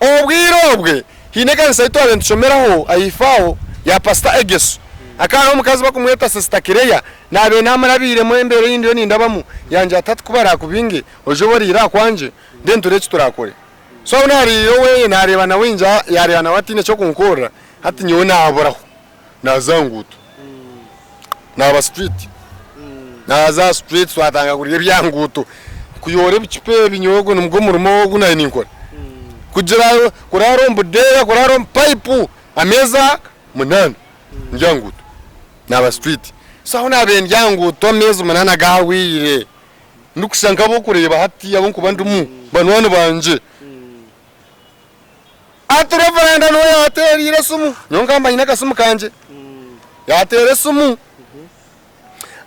Obwire obwe, haine ekanisa ei twabaire nitushomeraho ahaifo aho ya Pasita Egesu. Hakaba hariho omukazi barikumweta Sisita Kireya, naabaire naamurabiiremu embeera ei ndiyo nindabamu. Yangira ati, Hati ku baraakubinge, oije obe oriire aha kwangye, then tureebe eki turaakore. So ahu naariire oweye, naareeba nawe ingye yaareeba nawe ataine ky'okunkorera, hati nyowe naaburaho, naaza aha nguuto, naaba street. Naaza aha street twatandika kurya eby'aha nguuto, kuyoora ebicupa ebi nyowe ogwo nigwo murimo ogu naabaire ninkora. Kugira kuraara omu budeeya, kuraara omu payipu ameezi munaana ndi aha nguuto, naaba street. So ahu naabaire ndi aha nguuto ameezi munaana gaahweire, ndikushusha nk'abokureeba hati abu ndikuba ndimu banywani bangye. Ati Reveranda niwe yaateereire esimu, nyowe nkaba nyine akasimu kangye, yaateera esimu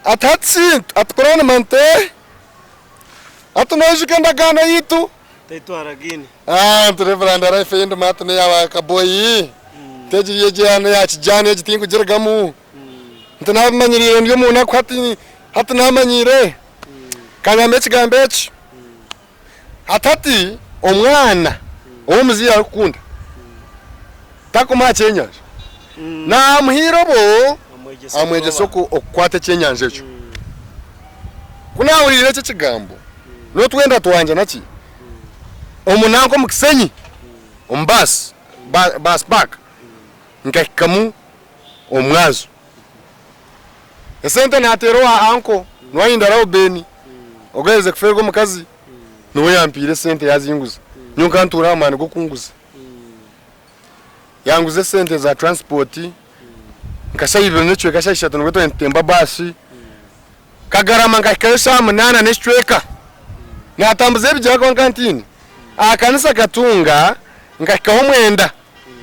ati hati shi ati kuraanima nti eeh, hati noijuka endagaano yaitu? Nti Reveranda life ei ndimu hati neya ba kaboyi, nti egi egi neya kijaani egi tinkugirigamu, nti naabimanyiriire ndi omu naku hati hati naamanyiire, kangambe ekigambo eki. Hati hati omwana ou omuzaire arikukunda takumuha kyenyanja, naamuha eirobo amwegyesa okukwata ekyenyanja ekyo. Ku naahuriire ekyo ekigambo n'otwenda twangye naki, omu nanka omu Kisenyi omu baasi, baasi paaka, nkahikamu omwazo. Esente naateera owa anko niwe ayenda Raubeni ogu aherize kufeerwa omukazi niwe yampiire esente yaazinguza. Nyowe nkaba ntuura aha maani g'okunguza. Yanguza esente za transport nka shaaha ibiri n'ekicweka shaaha ishatu nibwo twaba nitutemba baasi. Kagarama nkahikayo shaaha munaana n'ekicweka. Naatambuza ebigyere ahakuba nkaba ntiine. Aha kanisa Katunga nkahikaho mwenda.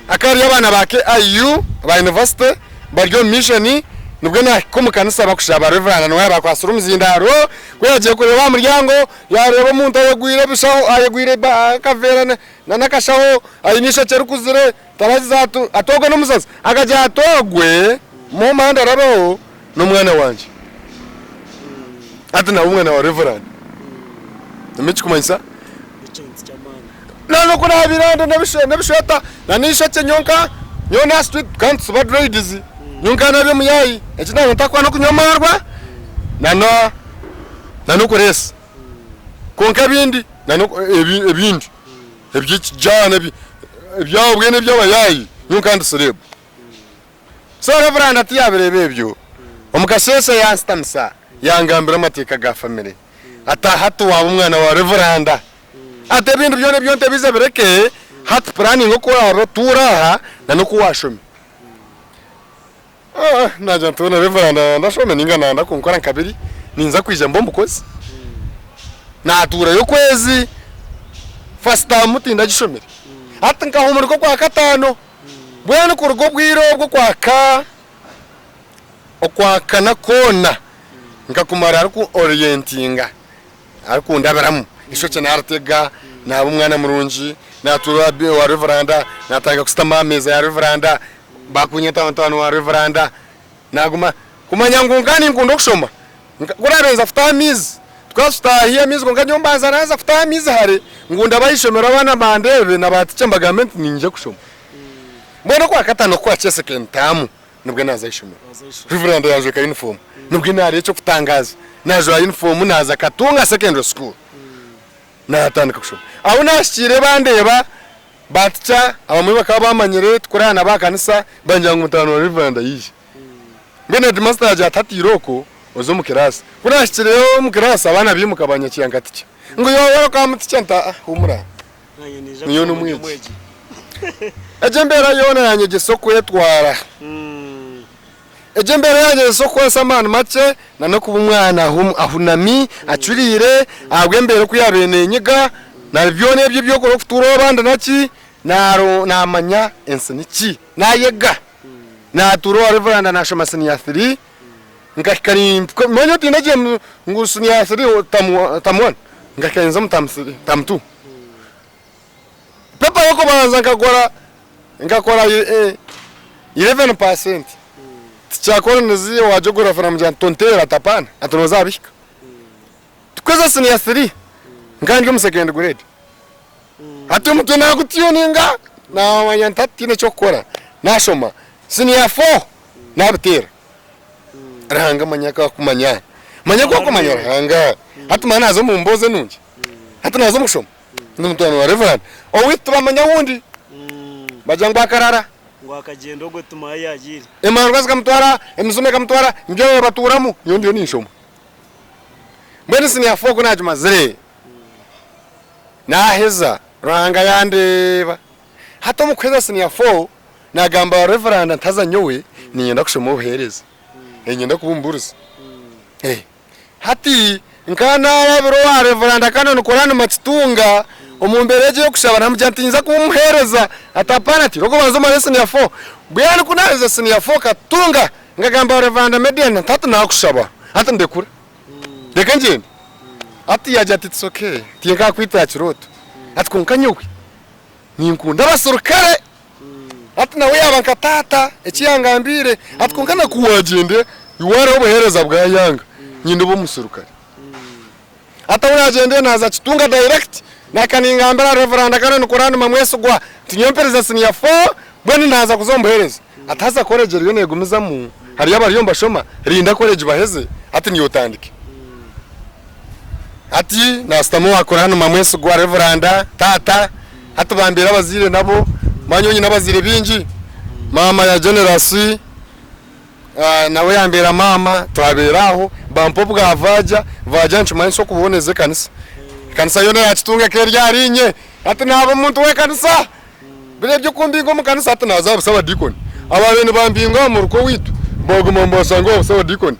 Akaba ari abaana ba KIU ba university bari omu mission nibwo nahika omu kanisa bakushaba Reverend niwe yaaba akwatsire omuzindaaro ku yagiire kureeba aha muryango yareeba omuntu ayegwire ebishaho ayegwire akaveera na n'akashaho aine eishokye rikuzire taragize ati ati ogwe n'omusazi akagira ati ogwe muuma ndarabeho n'omwana wangye hati nawe omwana wa Reverend nimwo ekikumanyisa. Ekintu ky'amaani. Naza oku nabiire ndi n'ebishweta na n'eishokye nyonka nyowe na street tukaba nitusiba dreads nyonka nari omuyaayi eki naba ntakukora n'okunywa amaarwa na na n'okureesa kwonka ebindi na ebindi eby'ekijaana ebyabo mbwenu eby'abayaayi nyowe nkaba ndi serebu. So Reverand tiyabireeba ebyo, omu kasheeshe yansitamisa yangambira amateeka ga family. Ati hati waaba omwana wa Reverand, ati ebindi byona ebi ontebiize bireke, hati puraninga oku oraabe otuura aha na n'oku waashome. Naagira nti hoona Reverand nayenda nshome nainga nayenda kunkora nka biri, ninza kwija mbe omukozi. Naatuurayo okwezi, first term tindagishomire. Hati nkahumurika okwakataano. Mbwenu kuruga obwire obwo okwaka okwakana kwona nkakumara ariku orientinga arikundabiramu eishokye naritega naba omwana murungi natuura owa reveranda natandika kushutama aha meeza ya reveranda bakunyeta mutaani wa reveranda naguma kumanya ngu nkaba ninkunda okushoma Ku naabaire nza kutaha amaizi, tukaba tutaaha amaizi kwonka nyowe mbanza naaza kutaha amaizi hare ngu ndabe aha ishomero abaana bandeebe na ba ticha mbagambe nti niinyija kushoma. Mbwenu okwakataano ku kwahikire second term nibwo naaza aha ishomero. Reverand yanjweka uniform nibwo naareeba eky'okutangaaza. Naajwara uniform naaza Katunga secondary school naatandika kushoma. Ahu naahikiire bandeeba ba ticha abamwe bakaba baamanyire tukuraara nabo aha kanisa bangira ngu mutaano wa Reverand yaija. Mbwenu heedimasita yaagira ati, Hati irooko oze omu kiraasi. Ku naahikireyo omu kiraasi abaana baimuka baanyakiira nka tica. Ngu you are welcome tica nti aa huumura nyowe n'omwegi. Egyo embeera yoona yaanyegyesa okwetwara. Egyo embeera yaanyegyesa okukoresa amaani makye na n'okuba omwana ahunami, acuriire ahabw'embeera oku yaabaire neenyiga na byona ebyo ebi orikutuura abandi naki, naamanya ensi niki, naayega. Naatuura owa Reveranda naashoma siniya thiri, nkahika nimpika, manya tindagiire ngu siniya thiri tamu wani, nkahika ninza omu tamu thiri, tamu tu. Pepa y'okubanza nkakora nkakora ireeveni paasenti, ticha Collins owa jogurafa namugira nti tonteera ati apaana, ati nooza aha bihika. Tukweza siniya thiri, nkaba ndi omu sekendi guredi. Hati omutwe nagutyuninga namanya nti hati tihaine ekyokukora nashoma siniya fo nabiteera Ruhanga manya ku akumanya manya ku akumanya Ruhanga hati manya naza omu mboozi enungi hati naza omu kushoma ndi mutwani wa Reverand owaitu tibamanya awundi bagira ngu akarara Ngu akagyenda ogwo tumanye ahu yagiire. Emandwa zikamutwara emizimu ekamutwara nibyo batuuramu nyowe ndiyo ninshoma mbwenu siniya fo ku nagimazire. Naaheza, Ruhanga yandeeba. Hati omu kuheza siniya fo, naagamba Reverand nti haza nyowe niinyenda kushoma obuheereza, niinyenda kuba omubuurizi. Hati nkaba naarabire owa Reverand Canon Korani Makitunga omu mbeera egyo ey'okushaba naamugira nti ninza kuba omuheereza. Ati apaana ati irooko obanze omare siniya fo. Mbwenu ku naaherize siniya fo Katunga, nkagambira Reverand Median nti hati naakushaba, hati ndekura. Reka ngyende. Ati yaagira ati it's okay, tinkakwita aha kirooto. Ati kwonka nyowe ninkunda abaserukare. Ati nawe yaaba nka taata eki yangambiire. Ati kwonka na ku waagyenda iwe hariho obuheereza bwa yanga, nyine oba omuserukare. Ati ahu naagyendire naaza Kitunga direct, nahika ningambira Reverand Canon Kuranima Mwesigwa nti nyowe mperize senior four, mbwenu naaza kuza omu buheereza. Ati haza college eriyo negumizamu hariyo abariyo nibashoma rinda college baheze hati niiwe otandike. Hati nasitama owa Kuranima Mwesigwa Reveranda taata hati bambeire abazaire nabo manya nyowe nyine abazaire bingi maama ya Generous nawe yambeera maama twabeera aho bampa obwa vaja, vaja nikimanyisa okuboneza ekanisa, ekanisa yoona yakitunga ekaba eri ahariinye hati naba omuntu w'ekanisa. Biri eby'okumbinga omu kanisa hati naaza aha busabadiikoni. Abaabaire nibambinga aha muruka owaitu baaguma nibashanga owa busabadiikoni.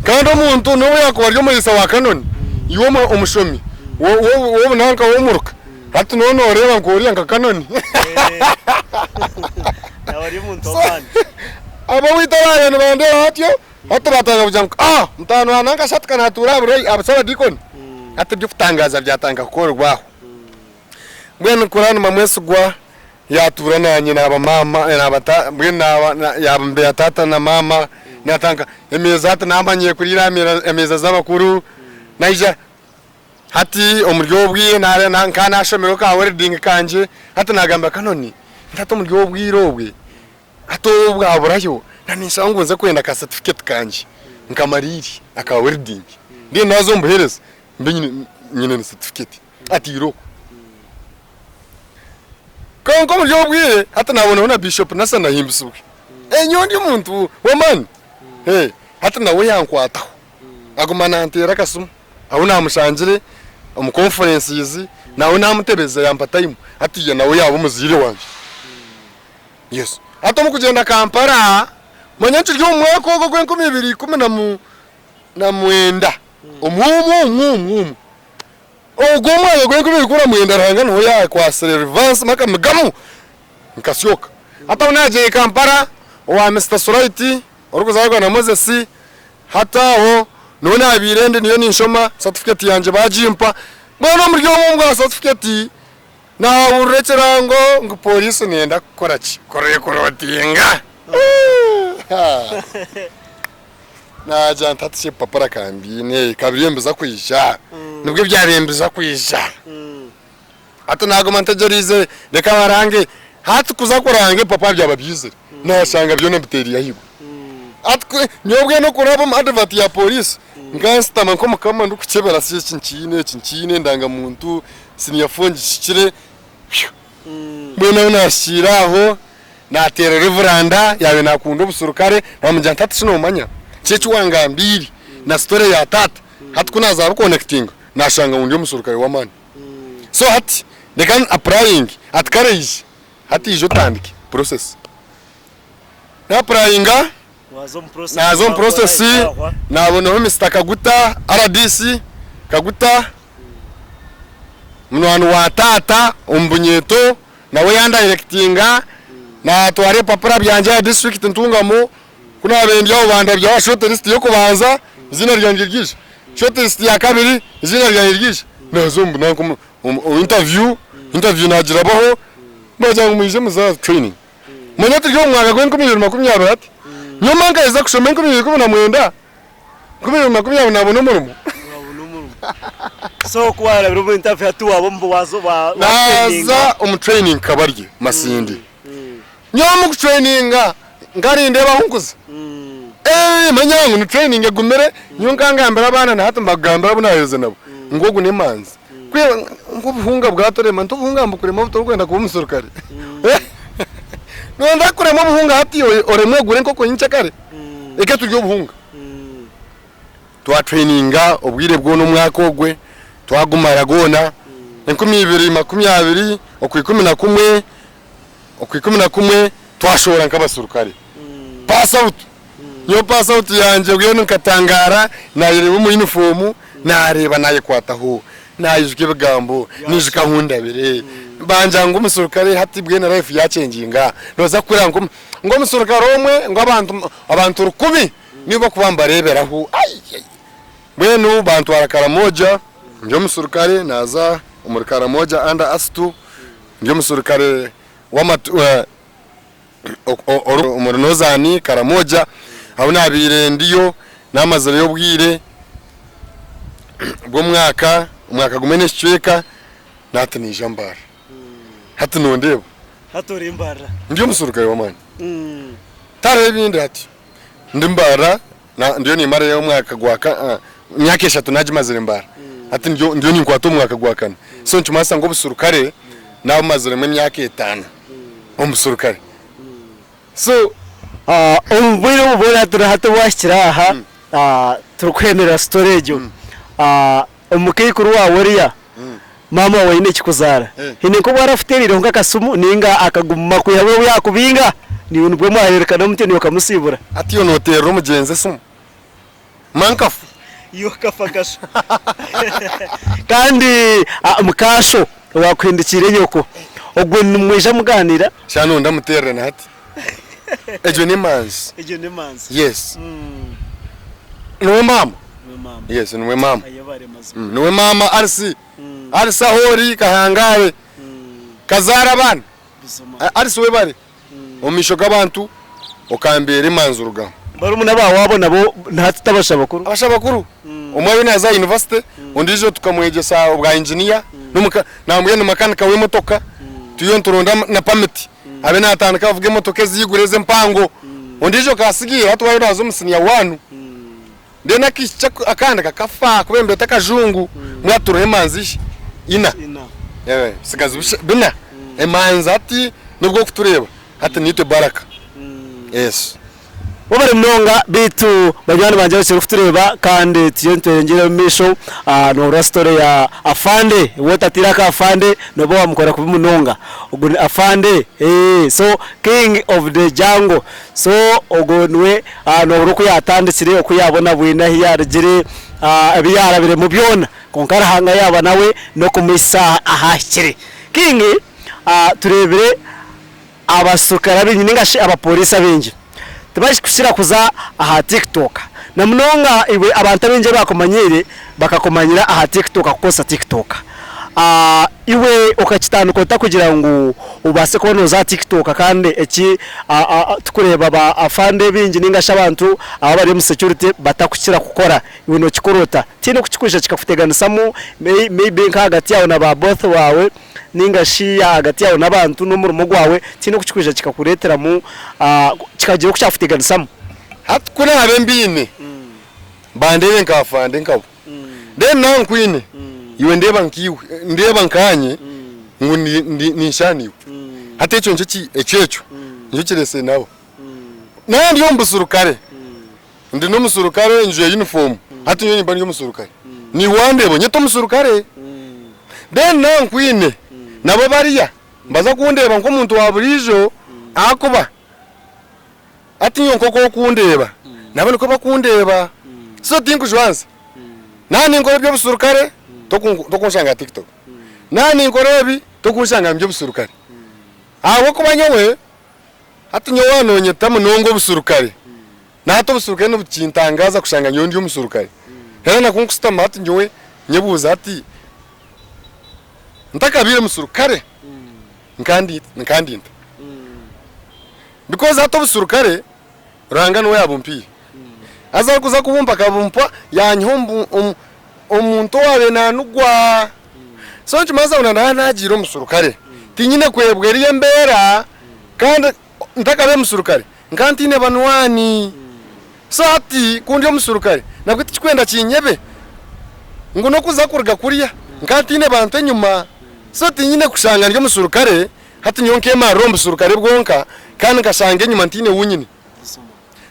Kandi omuntu n'obu yaakuba ari omuriisa wa kanoni, iwe omushomi w'obunanka w'omuruka, Hati noba noreeba nk'oriya nka Kanoni. Nawe ari omuntu w'amaani. Ab'owaitu abaabaire nibandeeba batyo, hati baatandika kugira ngu ah, mutaano wa nanka shi hati ka naatuura aha Buroyi aha Busabadiikoni. Hati eby'okutangaaza byatandika kukorerwa aho. Mbwenu Kuranima Mwesigwa yaatuura naanye naaba maama naaba ta mbwenu naaba na yaaba taata na maama, naatandika emeeza hati naamanyire kuriira aha meera emeeza z'abakuru, naija Hati omuri obu bwire nkaba nashomireho ka welding kangye, hati nagambira Canon nti hati omuri obu bwire obwe, hati obu bwaburayo na ninshaba ngu nze kwenda ka certificate kangye nkamariire aka welding then naza omu buhereza mbe nyine na certificate ati irooko. Kwonka omuri obu bwire hati nabonaho na Bishop Nathan Ahimbisibwe, nyowe ndi omuntu w'amaani, hati nawe yankwataho aguma nanteera akasimu. Ahu naamushangire omu conferences nawe naamutebeza yampa time hatiiya nawe yaaba omuzaire wangye. Yes. Hati omu kugyenda Kampala manya nkiri omu mwaka ogwo ogw'enkumi ibiri ikumi na mwenda omwo omwo omwo omwo omwo. Ogwo omwaka gw'enkumi ibiri ikumi na mwenda Ruhanga niho yaakwatsire reverse akamigamu nkasyoka. Hati ahu naagiire Kampala owa Mister Sulaiti orikuzaarwa na Moses Hati aho niho naabaire ndi niyo ninshoma, satifiketi yangye baagimpa. Mbwenu omuri obwo bwa satifiketi naahurira ekirango ngu pooriisi neeyenda kukora ki? Kurekurootinga. Naagira nti hati shi ebipapura ka mbiine, ka biriyo nibiza kwija, nibwo byabaire nibiza kwija. Hati naaguma ntegyereize reka barange, hati kuza kuranga ebipapura byaba byizire, naashanga byona mbiteereire ahaiguru. Hati ku nyowe mbwenu okuraba omu advert ya pooriisi, nkansitama nk'omukama ndikukyebera shi eki nkiine, eki nkiine, endangamuntu, siniya fo ngihikire, mbwenu ahu naahikiire aho, naateera revuranda yaabaire naakunda obuserukare, naamugira nti hati shi noomanya, ki eki wangambiire na sitore ya taata, hati ku naaza kukonekitinga, naashanga ngu ndi omuserukare w'amaani. So hati reka applying ati kare ija hati ija otandike process. Na applyinga naza omu process nabonaho Mister Kaguta RDC Kaguta munywani wa taata omu Bunyeto nawe yandayirekitinga natwara ebipapura byangye aha district Ntungamo Ku naabaire ndi aho bandabya aha short list y'okubanza, eiziina ryangye ryaija. Short list ya kabiri, eiziina ryangye ryaija. Naaza omu nanka omu omu interview, interview naagirabaho, baagira ngu mwije muze aha training. Manya turi omu mwaka gw'enkumi ibiri makumi abiri hati. Nyowe mba nkaheza kushoma enkumi ibiri ikumi na mwenda, enkumi ibiri makumi abiri naabona omurimo. So ku waarabire omu interview hati waaba omu waaza wa Naaza omu training Kabarye, Masindi. Nyowe omu kutureyininga nka nindeeba ahu nkuza. Eeh manya ngu ni training egumire, nyowe nkangambira abaana na hati mbagambira abu naaherize nabo ngu ogu n'emanzi. Kwiha ngu obuhunga bwaturema nti obuhunga nibukurema obu torikwenda kuba omuserukare. Nooyenda kukurema obuhunga hati oremwe ogure enkoko nyenkyakare? Reka turye obuhunga. Twatraininga obwire bwona omwaka ogwe twagumara gwona, 2020 okwikumi na kumwe Okwikumi na kumwe twashohora nk'abaserukare. Pass out! Nyowe pass out yangye mbwenu nkatangaara naayereeba omu yunifoomu naareeba naayekwataho, naijuka ebigambo, naijuka ahu ndabire. Bangira ngu omuserukare hati mbwenu life yaakyenginga, nooza kukura ngu omuserukare omwe ngu abantu abantu rukumi nibo barikuba nibareeberaho. Mbwenu bantwara Karamoja ndi omuserukare naaza omuri Karamoja under ASTU. Ndi omuserukare omuri Northern Karamoja ahu nabaire ndiyo namazireyo obwire bw'omwaka, omwaka gumwe n'ekicweka nahati naija Mbarara. Hati nondeeba. Hati ori Mbarara. Ndi omuserukare w'amaani. Tihariho ebindi hati. Ndi Mbarara ndiyo nimarayo omwaka gwa emyaka eshatu nagimazire Mbarara. Hati ndiyo ninkwata omwaka gwa kana. So nikimanyisa ngu obuserukare nabumaziremu emyaka etaano omu buserukare. So. Omu bwire obu bwona turi hati obwahikire aha turikuhenderera story egyo, omukaikuru waawe oriya maama waawe aine ekikuzaara, haine nk'obu arakuteereireho nk'akasimu nainga akaguma kwiha obu yaakubinga naiwe nibwo mwahereerukana mutyo naiwe okamusiibura? Hati iwe nooteerera omugyenzi esimu? Mankafu. Iwe okafa nkasho. Kandi mukaasho. Owaakuhindukiire nyoko. Ogwo nimwija mugaaniira. Shana onu ndamuteerera na hati. Egyo n'emanzi. Egyo n'emanzi. Yes. Niwe maama. Niwe maama. Yes, niwe maama. Ayebare mazima. Niwe maama Alice. Alice ahu ori kahangaare. Kazaara abaana. Buzima. Alice webare. Omu maisho g'abantu okambeera emanzi orugaho. Barumuna baawe abo nabo na hati tabasha bakuru? Abasha bakuru. Omwe ariyo naaza aha yunivasite, ondiijo tukamwegyesa obwa inginiya, nambwenu ni makanika w'emotoka, turiyo nituronda na pamiti abe naatandika avuge emotoka ez'eiguru ez'empango. Ondiijo akaasigaire hati we ariyo naaza omu siniya waanu. Then akaishiki akandi kakafa ahakuba nibeeta akajungu, mbwenu hati turiho emanzi ina, tsigazi bina, emanzi hati n'obw'okutureeba hati niitwe baraka. Yes. Mwebare munonga beitu banywani bangye abakiri kutureeba kandi turiyo nitweyongyera omu maisho nohurira story ya Afande waaba otatiire aka Afande nooba wamukora kubi munonga ogu ni Afande eeh so king of the jungle so ogwo niwe nohurira oku yatandikire oku yabonabwine ahu yarugire ebi yarabiremu byona kwonka Ruhanga yaaba nawe n'okumuhitsya ahu ahikire. King tureebire Abaserukare abaingi ninga shi abapooriisi abaingi tibarikukira kuza aha TikTok. Na munonga iwe abantu abaingi abu bakumanyiire bakakumanyira aha TikTok kukozesa TikTok. Iwe okakitandika ota kugira ngu obaase kuba nooza aha TikTok kandi eki turikureeba ba afande baingi ninga shi abantu ababa bari omu security batakukira kukora, iwe nookikora ota? Tihaine oku kirikwija kikakuteganisamu maybe nk'ahagati yaawe na ba boss baawe Nainga shi ahagati yaawe n'abantu n'omurimo gwawe tihaine oku kirikwija kikakureeteramu, kikagira oku kyakuteganisamu. Hati ku naabe mbiine, bandeebe nka afande nkabo. Then naaba nkwine, iwe ndeeba nkaiwe, ndeeba nkaanye ngu ninshaana iwe. Hati ekyo nikyo ki, ekyo ekyo nikyo kireetsire nabo. Naaba ndi omu busurukare, ndi n'omusurukare njwaire uniform, hati nyowe nimba ndi omusurukare. Naiwe wandeeba onyeta omusurukare. Then naaba nkwine, nabo bariya nibaza kundeeba nk'omuntu wa buriijo ahakuba hati nyowe nk'oku orikundeeba nabo nikwo bakundeeba. So tinkujwanza. Naaba ninkora eby'obusurukare tokunshanga aha TikTok. Naaba ninkora ebi tokunshanga omu by'obusurukare ahabw'okuba nyowe Hati nyowe waaba noonyeta munonga obusurukare, na hati obusurukare nibukintangaaza kushanga nyowe ndi omusurukare. Reero na ku nkushutama hati nyowe nyebuuza hati ntakabaire musurukare nka ndi nta? Because hati obusurukare Ruhanga niwe yaabumpaire. Haza arikuza kubumpa akabumpa yaanyiha omu muntu owaabaire naanugwa. So nikimanyisa ngu naaba naagiire omusurukare tinyine kwebwa eriyo embeera kandi ntakabaire musurukare nkaba ntaine banywani. So hati ku ndi omusurukare nabwo tikikwenda kinyebe ngu n'okuza kuruga kuriya nkaba ntaine bantu enyima. So tinyine kushanga ndi omusurukare hati nyowe nkemarira omu busurukare bwonka kandi nkashanga enyima ntaine ou nyine.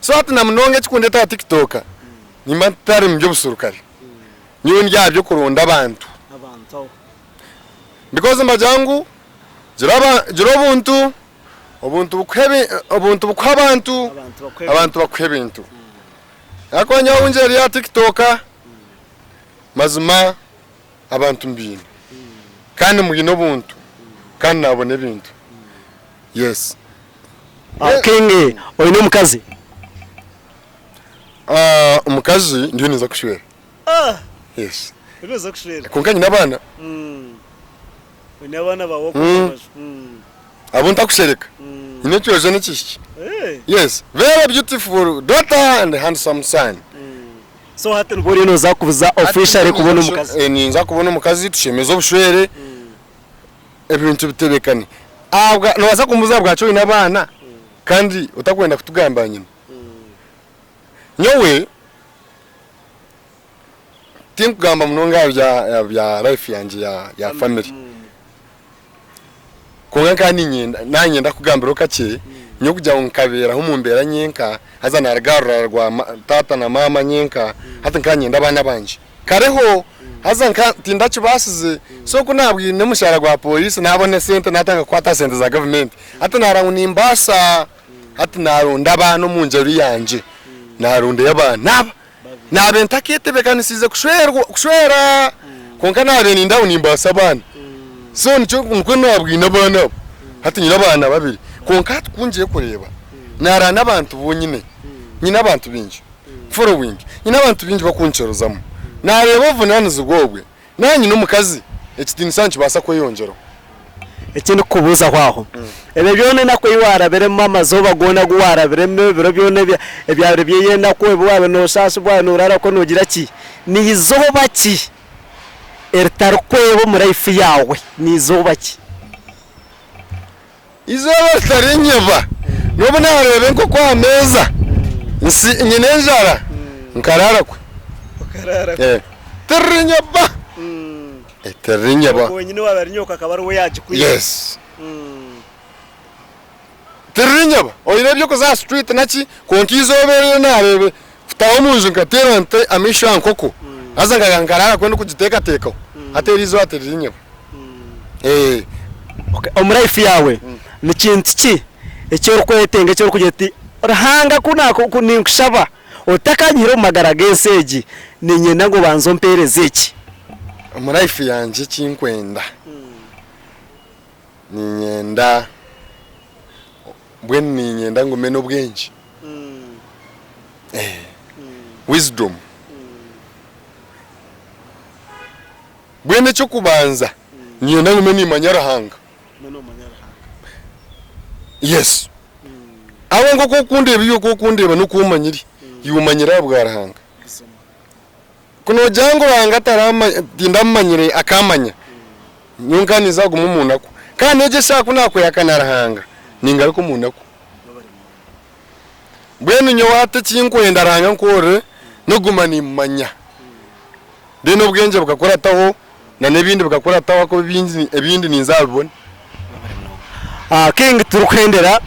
So hati na munonga ekikundeeta aha TikTok nimba ntari mu by'obusurukare. Nyowe ndi aha by'okuronda abantu. Because nibagira ngu gira obuntu, obuntu bukuhe obuntu bukuhe abantu, abantu bakuhe ebintu. Ahakuba nyowe ahu ngyeriire aha TikTok, mazima abantu mbaine kandi mwine obuntu kandi nabona ebintu. Yes. King oine omukazi? Omukazi ndiyo ninza kushwera. Yes. Kwonka nyine abaana. Oine abaana baawe okwo Abu ntakushereka. Nyine ekyojo n'ekishiki. Yes. Very beautiful daughter and handsome son. So hati nibwo oriyo noza kuza officially kubona omukazi? Ninza kubona omukazi tushemeze obushwere ebintu bitebekane. Ahabwa nobaasa kumbuuza ahabwaki oine abaana kandi otakwenda kutugambira nyina. Nyowe tinkugamba munonga aha bya life yangye ya family kwonka nkaba niinyenda naaba niinyenda kukugambiraho kakye nyowe kugira ngu nkabeeraho omu mbeera nyenka haza naaruga aha rurara rwa taata na maama nyenka hati nkaba niinyenda abaana bangye kareho haza nka tindakibaasize so ku naabwine omushaara gwa pooriisi naabona esente naatandika kukwata aha sente za gavumenti hati naareeba ngu nimbaasa. Hati naaronda abaana omu ngyero yangye, naarondayo abaana aba. Naabaire ntakeetebeekanisiize kushwerwa kushwera, kwonka naabaire ninda ngu nimbaasa abaana. So nikyo nikwo nabwine abaana abo. Hati nyine abaana babiri kwonka hati ku ngiye kureeba naaraana abantu bu nyine, nyine abantu baingi following, nyine abantu baingi bakunkiirizamu. Naareeba obuvunaanizibwa obwe, naaba nyine omukazi ekitiinisa nikibaasa kweyongyeraho. Eki ndikukubuuzaho aho, ebyo byona enaku ei waarabiremu, amazooba goona agu waarabiremu, ebiro byona ebyabaire biri enaku, ebi waabaire nooshaasha, ebi waabaire nooraara okwo noogira ki, n'eizooba ki eritarikweba omu life yaawe, n'eizooba ki? Eizooba ritarinyeba, n'obu naareeba enkoko aha meeza, nsi nyine enjara, nkaraara kwe. Tiririnyeba! Tiririnyeba. Wenyine waaba ari nyoka akaba ariwe yaagikwiha. Yes. Tiririnyeba. Oine eby'okuza aha street naki, kwonka eizooba eryo naareeba kutaaha omu nju nkateera nte amaisho aha nkoko, haza nkagira nkaraara kwe ndikugiteekateekaho, hati eryo eizooba tiririnyeba. Eh. Okay, omu life yaawe ni kintu ki eki orikwetenga eki orikugira oti Ruhanga ku naku ku ninkushaba otakanyihire omu magara g'ensi egi niinyenda ngu obanze ompeereze eki? Omu life yangye eki nkwenda, niinyenda mbwenu niinyenda ngume n'obwengye, wisdom. Mbwenu eky'okubanza niinyenda ngume niimanya Ruhanga. Yes. Ahabw'okuba nk'oku orikundeeba iwe oku orikundeeba n'oku omanyire, iwe omanyire ahabwa Ruhanga. Ku noogira ngu Ruhanga taramanya tindamumanyire akaamanya, nyowe nkaba ninza kuguma omu naku. Kandi n'egyo eshaaha ku naakwehakana Ruhanga, ningaruka omu naku. Mbwenu nyowe hati eki nkwenda Ruhanga ankorere, n'okuguma nimmumanya. Then obwengye bukakurataho na n'ebindi bikakurataho ahakuba ebingi ebindi ninza aha bibona. King turikuhendera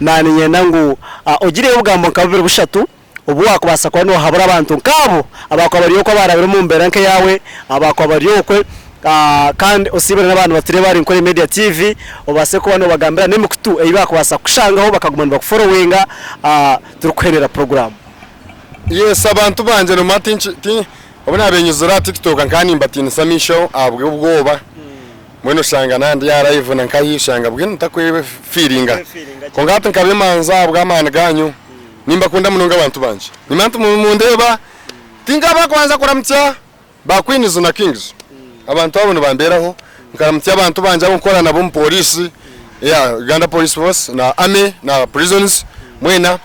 naninyenda ngu ogireyo obugambo nka bubiri bushatu obu wakubaasa kuba nohabura abantu nkaabo abakuba bari okwe abarabire omu mbeera nk'eyaawe abakuba bari okwe kandi osiibire n'abantu nibatureeba ahari Nkore Media TV obaase kuba nobagambira n'emikutu ei bakubaasa kukushangaho bakaguma nibakuforowinga turikuhendera puroguraamu. Yes abantu bangye nomanya tinki ti obu naabenyuzire aha TikTok nkaba nimbatiinisa amaisho ahabw'obwoba mbwenu oshanga naaba ndi aha live na nkahi oshanga mbwenu ntakwefiiringa kwonka hati nkaba emanzi ahabw'amaani gaanyu nimbakunda munonga abantu bangye nimanya nti mundeeba tinkaba kubanza kuramutsya ba queens na kings abantu abo nibambeeraho nkaramutsya abantu bangye abu nkukora nabo omu pooriisi yeah Uganda Police Force na army na prisons mwena.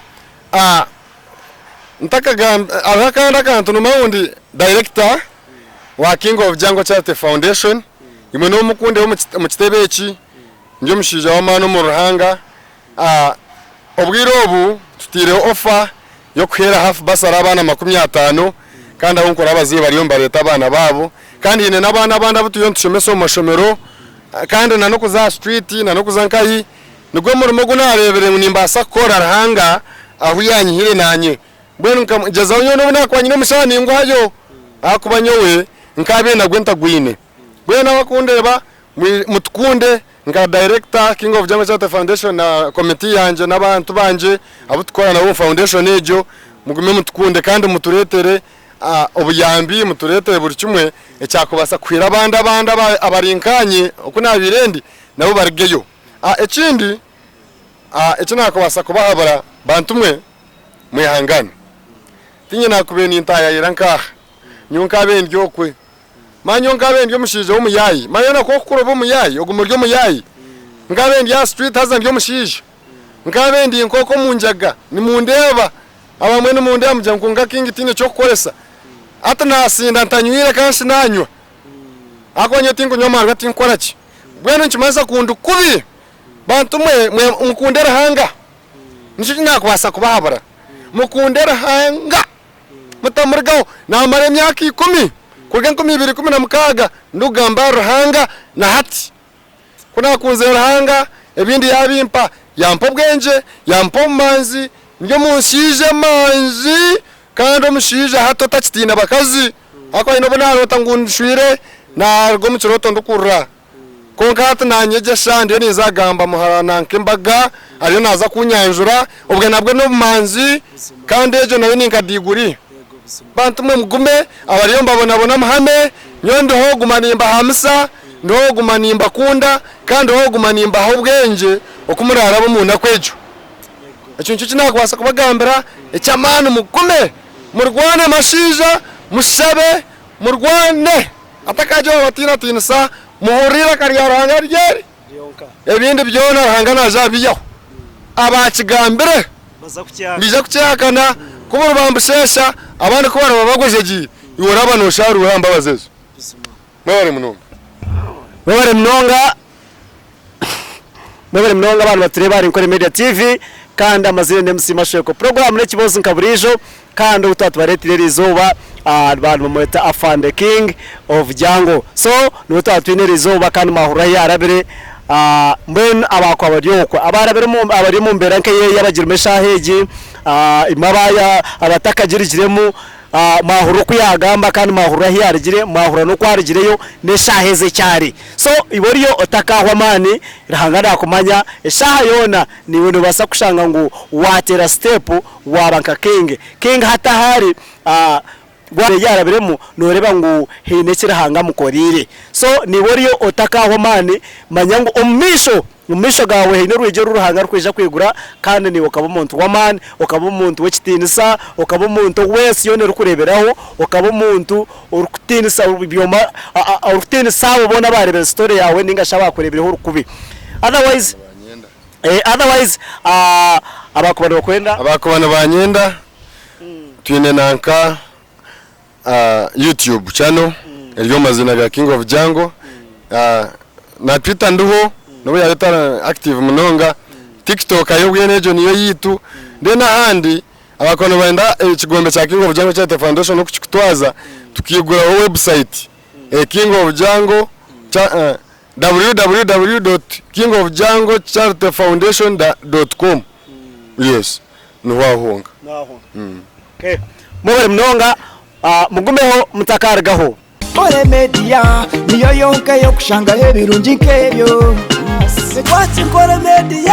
Ntakagamba hariho akandi akantu noomanya ngu ndi director wa King of Jungle Charity Foundation, imwe nimwo mukundeeba omu kitebe eki, ndi omushaija w'amaani omuri Ruhanga. Obwire obu tutaireho offer y'okuheera half bursary abaana 50 kandi ahu nkura abazaire bariyo nibareeta abaana baabo kandi haine n'abaana abandi abu turiyo nitushomesa omu mashomero kandi n'okuza aha street n'okuza nkahi. Nigwo murimo ogu naareebire ngu nimbaasa kukora Ruhanga ahu yaanyihire naanye. Mbwenu nkagyezaho nyowe n'obu naakuba nyine omushaara ninguhayo ahakuba nyowe nkaabaire nagwo ntagwine. Mbwenu abakundeeba mutukunde nka director King of Jungle Charity Foundation na committee yangye n'abantu bangye abu tukora nabo omu foundation egyo mugume mutukunde kandi mutureetere obuyambi, mutureetere buri kimwe ekyakubaasa kuhwera abandi abandi abari nkaanye oku naabaire ndi nabo barugeyo. Ekindi eki naakubaasa kubahabura bantu mwe, mwehangane. Tiinye naakubaire nintaayaayira nk'aha, nyowe nkaabaire ndi okwe. Manya nyowe nkaabaire ndi omushaija w'omuyaayi. Manya na ku orikukura oba omuyaayi, oguma ori omuyaayi. Nkaabaire ndi aha street haza ndi omushaija. Nkaabaire ndi nk'okwo omu njaga, nimundeeba, abamwe nimundeeba mugira ngu kwonka King tihaine ky'okukoresa. Hati naasinda ntanywire kandi shi naanywa. Ahakuba nyowe tinkunywa amaarwa tinkukora ki. Mbwenu nikimanyisa ku ndi kubi. Bantu mwe, mwe mukunde Ruhanga. Nikyo eki naakubaasa kubahabura. Mukunde Ruhanga. Mutamurugaho. Naamara emyaka ikumi, kuruga 2016 ndikugamba ahari Ruhanga na hati. Ku naakunzire Ruhanga, ebindi yaabimpa. Yampa obwengye, yampa obumanzi, ndi omushaija emanzi kandi omushaija hati otakitiina bakazi. Ahakuba haine obu naaroota ngu nshwire, naaruga omu kirooto ndikurira. Kwonka hati naanyegyesa, ndiyo ninza kugamba muhara nanka embaga, ariyo naaza kunyanjura, obwe nabwo n'obumanzi kandi egyo nayo ni nka diguri. Bantu mwe mugume, abariyo nibabonabona muhame, nyowe ndiho guma nimbahamisa. Ndiho kuguma nimbakunda kandi ndiho kuguma nimbaha obwengye oku muraarabe omu naku egyo. Ekyo nikyo eki naakubaasa kubagambira eky'amaani mugume murwane mashaija, mushabe, murwane hatakaagira owaabatiinatiinisa, muhurire eiraka rya Ruhanga ryeri. Ebindi byona Ruhanga naaza abiihaho. Abaakigambire nibaija kukyehakana, ku buriba nibusheesha, abandi ku bariba bagwejegyeire, iwe oraba noosharuura aha mbabazi ezo. Mwebare munonga. Mwebare munonga Mwebare munonga abantu batureeba ahari Nkore Media TV kandi amazina ni MC Mashweko. Puroguraamu n'ekiboozi nka buriijo kandi ou twaba tubareetire eri izooba abantu bamweta Afande King of Jungle. So niwe twaba twine eri izooba kandi mwahurira ahu yaarabire mbwenu abakuba bari okwo abaarabire omu abari omu mbeera nk'eyeeye abagirimu eshaaha egi imwe abatakagirigiremu Mwahurira oku yaagamba kandi mwahurira ahu yaarugire, mwahurira n'oku arugireyo n'eshaaha ezi eki ari. So iwe oriyo otakaahwa amaani, Ruhanga naakumanya, eshaaha yoona naiwe noobaasa kushanga ngu waateera siteepu waaba nka King. King hati ahu ari, ebi yaarabiremu nooreeba ngu haine eki Ruhanga amukoreire. So naiwe oriyo otakaahwa amaani, manya ngu omu maisho Omu maisho gaawe haine orwigi oru Ruhanga arikwija kwigura, kandi naiwe okaba omuntu w'amaani, okaba omuntu w'ekitiinisa, okaba omuntu ou ensi yoona erikureeberaho, okaba omuntu orikutiinisa byoma, orikutiinisa abo boona abaareebire sitoore yaawe nainga shi abaakureebireho orukubi. Otherwise, otherwise abakuba nibakwenda. Abakuba nibanyenda, twine nanka YouTube channel eri omu maziina ga King of Jungle na Twitter ndiho nobu yaabe etari active munonga, TikTok yo mbwenu egyo niyo eyaitu then ahandi abakuba nibenda ekigombe kya King of Jungle Charity Foundation oku kirikutwaza tukaiguraho website King of Jungle www dot king of jungle charity foundation dot com yes niho aho honka. Okay. Mwebare munonga, mugumeho mutakarugaho. Nkore Media niyo yonka ey'okushangaho ebirungi nk'ebyo. Twaki Nkore Media.